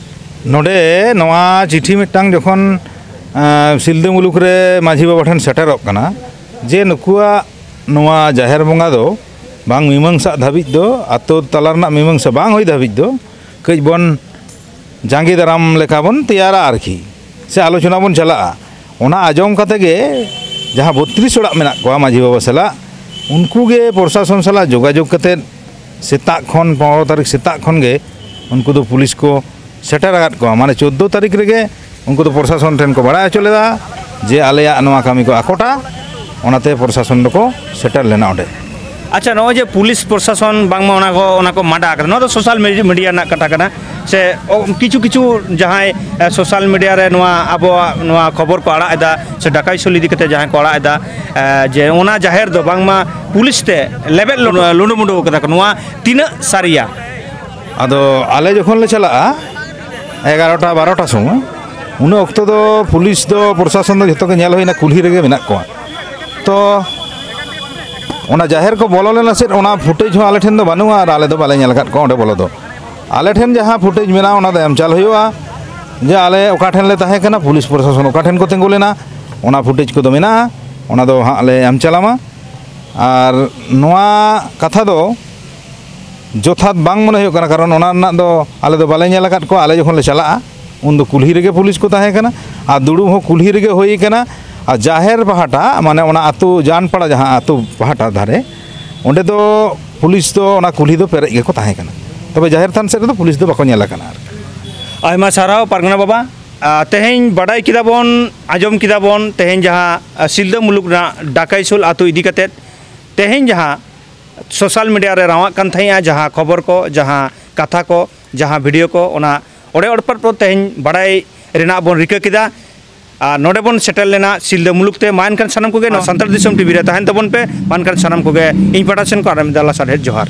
ᱱᱚᱰᱮ ᱱᱚᱣᱟ ᱪᱤᱴᱷᱤ ᱢᱤᱫᱴᱟᱝ ᱡᱚᱠᱷᱚᱱ, ᱮ, ᱥᱤᱞᱫᱟᱹ ᱢᱩᱞᱩᱠ ᱨᱮ ᱢᱟᱹᱡᱷᱤ ᱵᱟᱵᱟ ᱴᱷᱮᱱ ᱥᱮᱴᱮᱨᱚᱜ ᱠᱟᱱᱟ, ᱡᱮ ᱱᱩᱠᱩᱣᱟᱜ ᱱᱚᱣᱟ ᱡᱟᱦᱮᱨ ᱵᱚᱸᱜᱟ ᱫᱚ ᱵᱟᱝ ᱢᱤᱢᱟᱹᱝᱥᱟᱜ ᱫᱷᱟᱹᱵᱤᱡ ᱫᱚ, ᱟᱛᱳ ᱛᱟᱞᱟ ᱨᱮᱱᱟᱜ ᱢᱤᱢᱟᱹᱝᱥᱟ ᱵᱟᱝ ᱦᱩᱭ ᱫᱷᱟᱹᱵᱤᱡ ᱫᱚ ᱠᱟᱹᱡ ᱵᱚᱱ ᱡᱟᱸᱜᱮ ᱫᱟᱨᱟᱢ ᱞᱮᱠᱟ ᱵᱚᱱ ᱛᱮᱭᱟᱨᱟ ᱟᱨᱠᱤ, ᱥᱮ ᱟᱞᱳᱪᱚᱱᱟ ᱵᱚᱱ ᱪᱟᱞᱟᱜᱼᱟ᱾ ᱚᱱᱟ ᱟᱸᱡᱚᱢ ᱠᱟᱛᱮ ᱜᱮ ᱡᱟᱦᱟᱸ ᱵᱚᱛᱨᱤᱥ ᱚᱲᱟᱜ ᱢᱮᱱᱟᱜ ᱠᱚᱣᱟ ᱢᱟᱹᱡᱷᱤ ᱵᱟᱵᱟ ᱥᱟᱞᱟᱜ, ᱩᱱᱠᱩ ᱜᱮ ᱯᱨᱚᱥᱟᱥᱚᱱ ᱥᱟᱞᱟᱜ ᱡᱳᱜᱟᱡᱳᱜᱽ ᱠᱟᱛᱮ ᱥᱮᱛᱟᱜ ᱠᱷᱚᱱ, ᱯᱚᱱᱨᱚ ᱛᱟᱹᱨᱤᱠᱷ ᱥᱮᱛᱟᱜ ᱠᱷᱚᱱ ᱜᱮ ᱩᱱᱠᱩ ᱫᱚ ᱯᱩᱞᱤᱥ ᱠᱚ ᱥᱮᱴᱮᱨ ᱟᱠᱟᱫ ᱠᱚᱣᱟ᱾ ᱢᱟᱱᱮ ᱪᱳᱫᱽᱫᱳ ᱛᱟᱹᱨᱤᱠᱷ ᱨᱮᱜᱮ ᱩᱱᱠᱩ ᱫᱚ ᱯᱨᱚᱥᱟᱥᱚᱱ ᱴᱷᱮᱱ ᱠᱚ ᱵᱟᱲᱟᱭ ᱦᱚᱪᱚ ᱞᱮᱫᱟ ᱡᱮ ᱟᱞᱮᱭᱟᱜ ᱱᱚᱣᱟ ᱠᱟᱹᱢᱤ ᱠᱚ ᱟᱠᱚᱴᱟ, ᱚᱱᱟᱛᱮ ᱯᱨᱚᱥᱟᱥᱚᱱ ᱫᱚᱠᱚ ᱥᱮᱴᱮᱨ ᱞᱮᱱᱟ ᱚᱸᱰᱮ᱾ ᱟᱪᱪᱷᱟ, ᱱᱚᱜᱼᱚᱭ ᱡᱮ ᱯᱩᱞᱤᱥ ᱯᱨᱚᱥᱟᱥᱚᱱ ᱵᱟᱝᱢᱟ ᱚᱱᱟ ᱠᱚ, ᱚᱱᱟ ᱠᱚ ᱢᱟᱰᱟ ᱟᱠᱟᱫᱟ, ᱱᱚᱣᱟ ᱫᱚ ᱥᱳᱥᱟᱞ ᱢᱤᱰᱤ-, ᱢᱤᱰᱤᱭᱟ ᱨᱮᱱᱟᱜ ᱠᱟᱛᱷᱟ ᱠᱟᱱᱟ, ᱥᱮ ᱚ, ᱠᱤᱪᱷᱩ ᱠᱤᱪᱷᱩ ᱡᱟᱦᱟᱸᱭ, ᱮ, ᱥᱳᱥᱟᱞ ᱢᱤᱰᱤᱭᱟ ᱨᱮ ᱱᱚᱣᱟ ᱟᱵᱚᱣᱟᱜ ᱱᱚᱣᱟ ᱠᱷᱚᱵᱚᱨ ᱠᱚ ᱟᱲᱟᱜ ᱮᱫᱟ, ᱥᱮ ᱰᱟᱠᱟᱭ ᱥᱩᱞ ᱤᱫᱤ ᱠᱟᱛᱮ ᱡᱟᱦᱟᱸᱭ ᱠᱚ ᱟᱲᱟᱜ ᱮᱫᱟ, ᱮ, ᱡᱮ ᱚᱱᱟ ᱡᱟᱦᱮᱨ ᱫᱚ ᱵᱟᱝᱢᱟ ᱯᱩᱞᱤᱥ ᱛᱮ ᱞᱮᱵᱮᱫ ᱞᱩ-, ᱞᱩᱸᱰᱩ ᱢᱩᱸᱰᱩ ᱟᱠᱟᱫᱟ ᱠᱚ, ᱱᱚᱣᱟ ᱛᱤᱱᱟᱹᱜ ᱥᱟᱹᱨᱤᱭᱟ? ᱟᱫᱚ ᱟᱞᱮ ᱡᱚᱠᱷᱚᱱ ᱞᱮ ᱪᱟᱞᱟᱜᱼᱟ ᱮᱜᱟᱨᱚᱴᱟ ᱵᱟᱨᱚᱴᱟ ᱥᱚᱢᱚᱭ, ᱩᱱᱟᱹᱜ ᱚᱠᱛᱚ ᱫᱚ ᱯᱩᱞᱤᱥ ᱫᱚ, ᱯᱨᱚᱥᱟᱥᱚᱱ ᱫᱚ ᱡᱷᱚᱛᱚ ᱜᱮ ᱧᱮᱞ ᱦᱩᱭᱱᱟ, ᱠᱩᱞᱦᱤ ᱨᱮᱜᱮ ᱢᱮᱱᱟᱜ ᱠᱚᱣᱟ᱾ ᱛᱚ ᱚᱱᱟ ᱡᱟᱦᱮᱨ ᱠᱚ ᱵᱚᱞᱚ ᱞᱮᱱᱟ ᱥᱮᱫ, ᱚᱱᱟ ᱯᱷᱩᱴᱮᱡᱽ ᱦᱚᱸ ᱟᱞᱮ ᱴᱷᱮᱱ ᱫᱚ ᱵᱟᱹᱱᱩᱜᱼᱟ ᱟᱨ ᱟᱞᱮ ᱫᱚ ᱵᱟᱞᱮ ᱧᱮᱞ ᱟᱠᱟᱫ ᱠᱚᱣᱟ ᱚᱸᱰᱮ ᱵᱚᱞᱚ ᱫᱚ᱾ ᱟᱞᱮ ᱴᱷᱮᱱ ᱡᱟᱦᱟᱸ ᱯᱷᱩᱴᱮᱡᱽ ᱢᱮᱱᱟᱜᱼᱟ, ᱚᱱᱟ ᱫᱚ ᱮᱢ ᱪᱟᱞ ᱦᱩᱭᱩᱜᱼᱟ ᱡᱮ ᱟᱞᱮ ᱚᱠᱟ ᱴᱷᱮᱱ ᱞᱮ ᱛᱟᱦᱮᱸ ᱠᱟᱱᱟ, ᱯᱩᱞᱤᱥ ᱯᱨᱚᱥᱟᱥᱚᱱ ᱚᱠᱟ ᱴᱷᱮᱱ ᱠᱚ ᱛᱤᱸᱜᱩ ᱞᱮᱱᱟ, ᱚᱱᱟ ᱯᱷᱩᱴᱮᱡᱽ ᱠᱚᱫᱚ ᱢᱮᱱᱟᱜᱼᱟ, ᱚᱱᱟ ᱫᱚ ᱦᱟᱸᱜ ᱞᱮ ᱮᱢ ᱪᱟᱞᱟᱢᱟ᱾ ᱟᱨ ᱱᱚᱣᱟ ᱠᱟᱛᱷᱟ ᱫᱚ ᱡᱚᱛᱷᱟᱛ ᱵᱟᱝ ᱢᱚᱱᱮ ᱦᱩᱭᱩᱜ ᱠᱟᱱᱟ, ᱠᱟᱨᱚᱱ ᱚᱱᱟ ᱨᱮᱱᱟᱜ ᱫᱚ ᱟᱞᱮ ᱫᱚ ᱵᱟᱞᱮ ᱧᱮᱞ ᱟᱠᱟᱫ ᱠᱚᱣᱟ᱾ ᱟᱞᱮ ᱡᱚᱠᱷᱚᱱ ᱞᱮ ᱪᱟᱞᱟᱜᱼᱟ, ᱩᱱ ᱫᱚ ᱠᱩᱞᱦᱤ ᱨᱮᱜᱮ ᱯᱩᱞᱤᱥ ᱠᱚ ᱛᱟᱦᱮᱸ ᱠᱟᱱᱟ ᱟᱨ ᱫᱩᱲᱩᱵ ᱦᱚᱸ ᱠᱩᱞᱦᱤ ᱨᱮᱜᱮ ᱦᱩᱭ ᱠᱟᱱᱟ᱾ ᱟᱨ ᱡᱟᱦᱮᱨ ᱯᱟᱦᱴᱟ, ᱢᱟᱱᱮ ᱚᱱᱟ ᱟᱹᱛᱩ ᱡᱟᱱᱯᱟᱲᱟ, ᱡᱟᱦᱟᱸ ᱟᱹᱛᱩ ᱯᱟᱦᱴᱟ ᱫᱷᱟᱨᱮ, ᱚᱸᱰᱮ ᱫᱚ ᱯᱩᱞᱤᱥ ᱫᱚ ᱚᱱᱟ ᱠᱩᱞᱦᱤ ᱫᱚ ᱯᱮᱨᱮᱡ ᱜᱮᱠᱚ ᱛᱟᱦᱮᱸ ᱠᱟᱱᱟ᱾ ᱛᱚᱵᱮ ᱡᱟᱦᱮᱨ ᱛᱷᱟᱱ ᱥᱮᱫ ᱨᱮᱫᱚ ᱯᱩᱞᱤᱥ ᱫᱚ ᱵᱟᱠᱚ ᱧᱮᱞ ᱟᱠᱟᱱᱟ ᱟᱨᱠᱤ᱾ ᱟᱭᱢᱟ ᱥᱟᱨᱦᱟᱣ ᱯᱟᱨᱜᱟᱱᱟ ᱵᱟᱵᱟ᱾ ᱟᱨ ᱛᱮᱦᱮᱧ ᱵᱟᱰᱟᱭ ᱠᱮᱫᱟ ᱵᱚᱱ, ᱟᱸᱡᱚᱢ ᱠᱮᱫᱟ ᱵᱚᱱ, ᱛᱮᱦᱮᱧ ᱡᱟᱦᱟᱸ, ᱟ, ᱥᱤᱞᱫᱟᱹ ᱢᱩᱞᱩᱠ ᱨᱮᱱᱟᱜ ᱰᱟᱠᱟᱭᱥᱳᱞ ᱟᱹᱛᱩ ᱤᱫᱤ ᱠᱟᱛᱮᱫ ᱛᱮᱦᱮᱧ ᱡᱟᱦᱟᱸ ᱥᱳᱥᱟᱞ ᱢᱤᱰᱤᱭᱟ ᱨᱮ ᱨᱟᱣᱟᱜ ᱠᱟᱱ ᱛᱟᱦᱮᱸᱜᱼᱟ, ᱡᱟᱦᱟᱸ ᱠᱷᱚᱵᱚᱨ ᱠᱚ, ᱡᱟᱦᱟᱸ ᱠᱟᱛᱷᱟ ᱠᱚ, ᱡᱟᱦᱟᱸ ᱵᱷᱤᱰᱤᱭᱳ ᱠᱚ, ᱚᱱᱟ ᱚᱲᱮ ᱚᱲᱯᱟᱛ ᱛᱮᱦᱮᱧ ᱵᱟᱰᱟᱭ ᱨᱮᱱᱟᱜ ᱵᱚᱱ ᱨᱤᱠᱟᱹ ᱠᱮᱫᱟ᱾ ᱟᱨ ᱱᱚᱰᱮ ᱵᱚᱱ ᱥᱮᱴᱮᱨ ᱞᱮᱱᱟ ᱥᱤᱞᱫᱟᱹ ᱢᱩᱞᱩᱠ ᱛᱮ᱾ ᱢᱟ ᱮᱱᱠᱷᱟᱱ ᱥᱟᱱᱟᱢ ᱠᱚᱜᱮ ᱱᱚᱣᱟ ᱥᱟᱱᱛᱟᱲ ᱫᱤᱥᱚᱢ ᱴᱤᱵᱷᱤ ᱨᱮ ᱛᱟᱦᱮᱱ ᱛᱟᱵᱚᱱ ᱯᱮ᱾ ᱢᱟ ᱮᱱᱠᱷᱟᱱ ᱥᱟᱱᱟᱢ ᱠᱚᱜᱮ ᱤᱧ ᱯᱟᱦᱴᱟ ᱥᱮᱱ ᱠᱷᱚᱱ ᱟᱨ ᱢᱤᱫ ᱫᱷᱟᱣ ᱞᱟᱥᱟᱲᱦᱮᱫ ᱡᱚᱦᱟᱨ᱾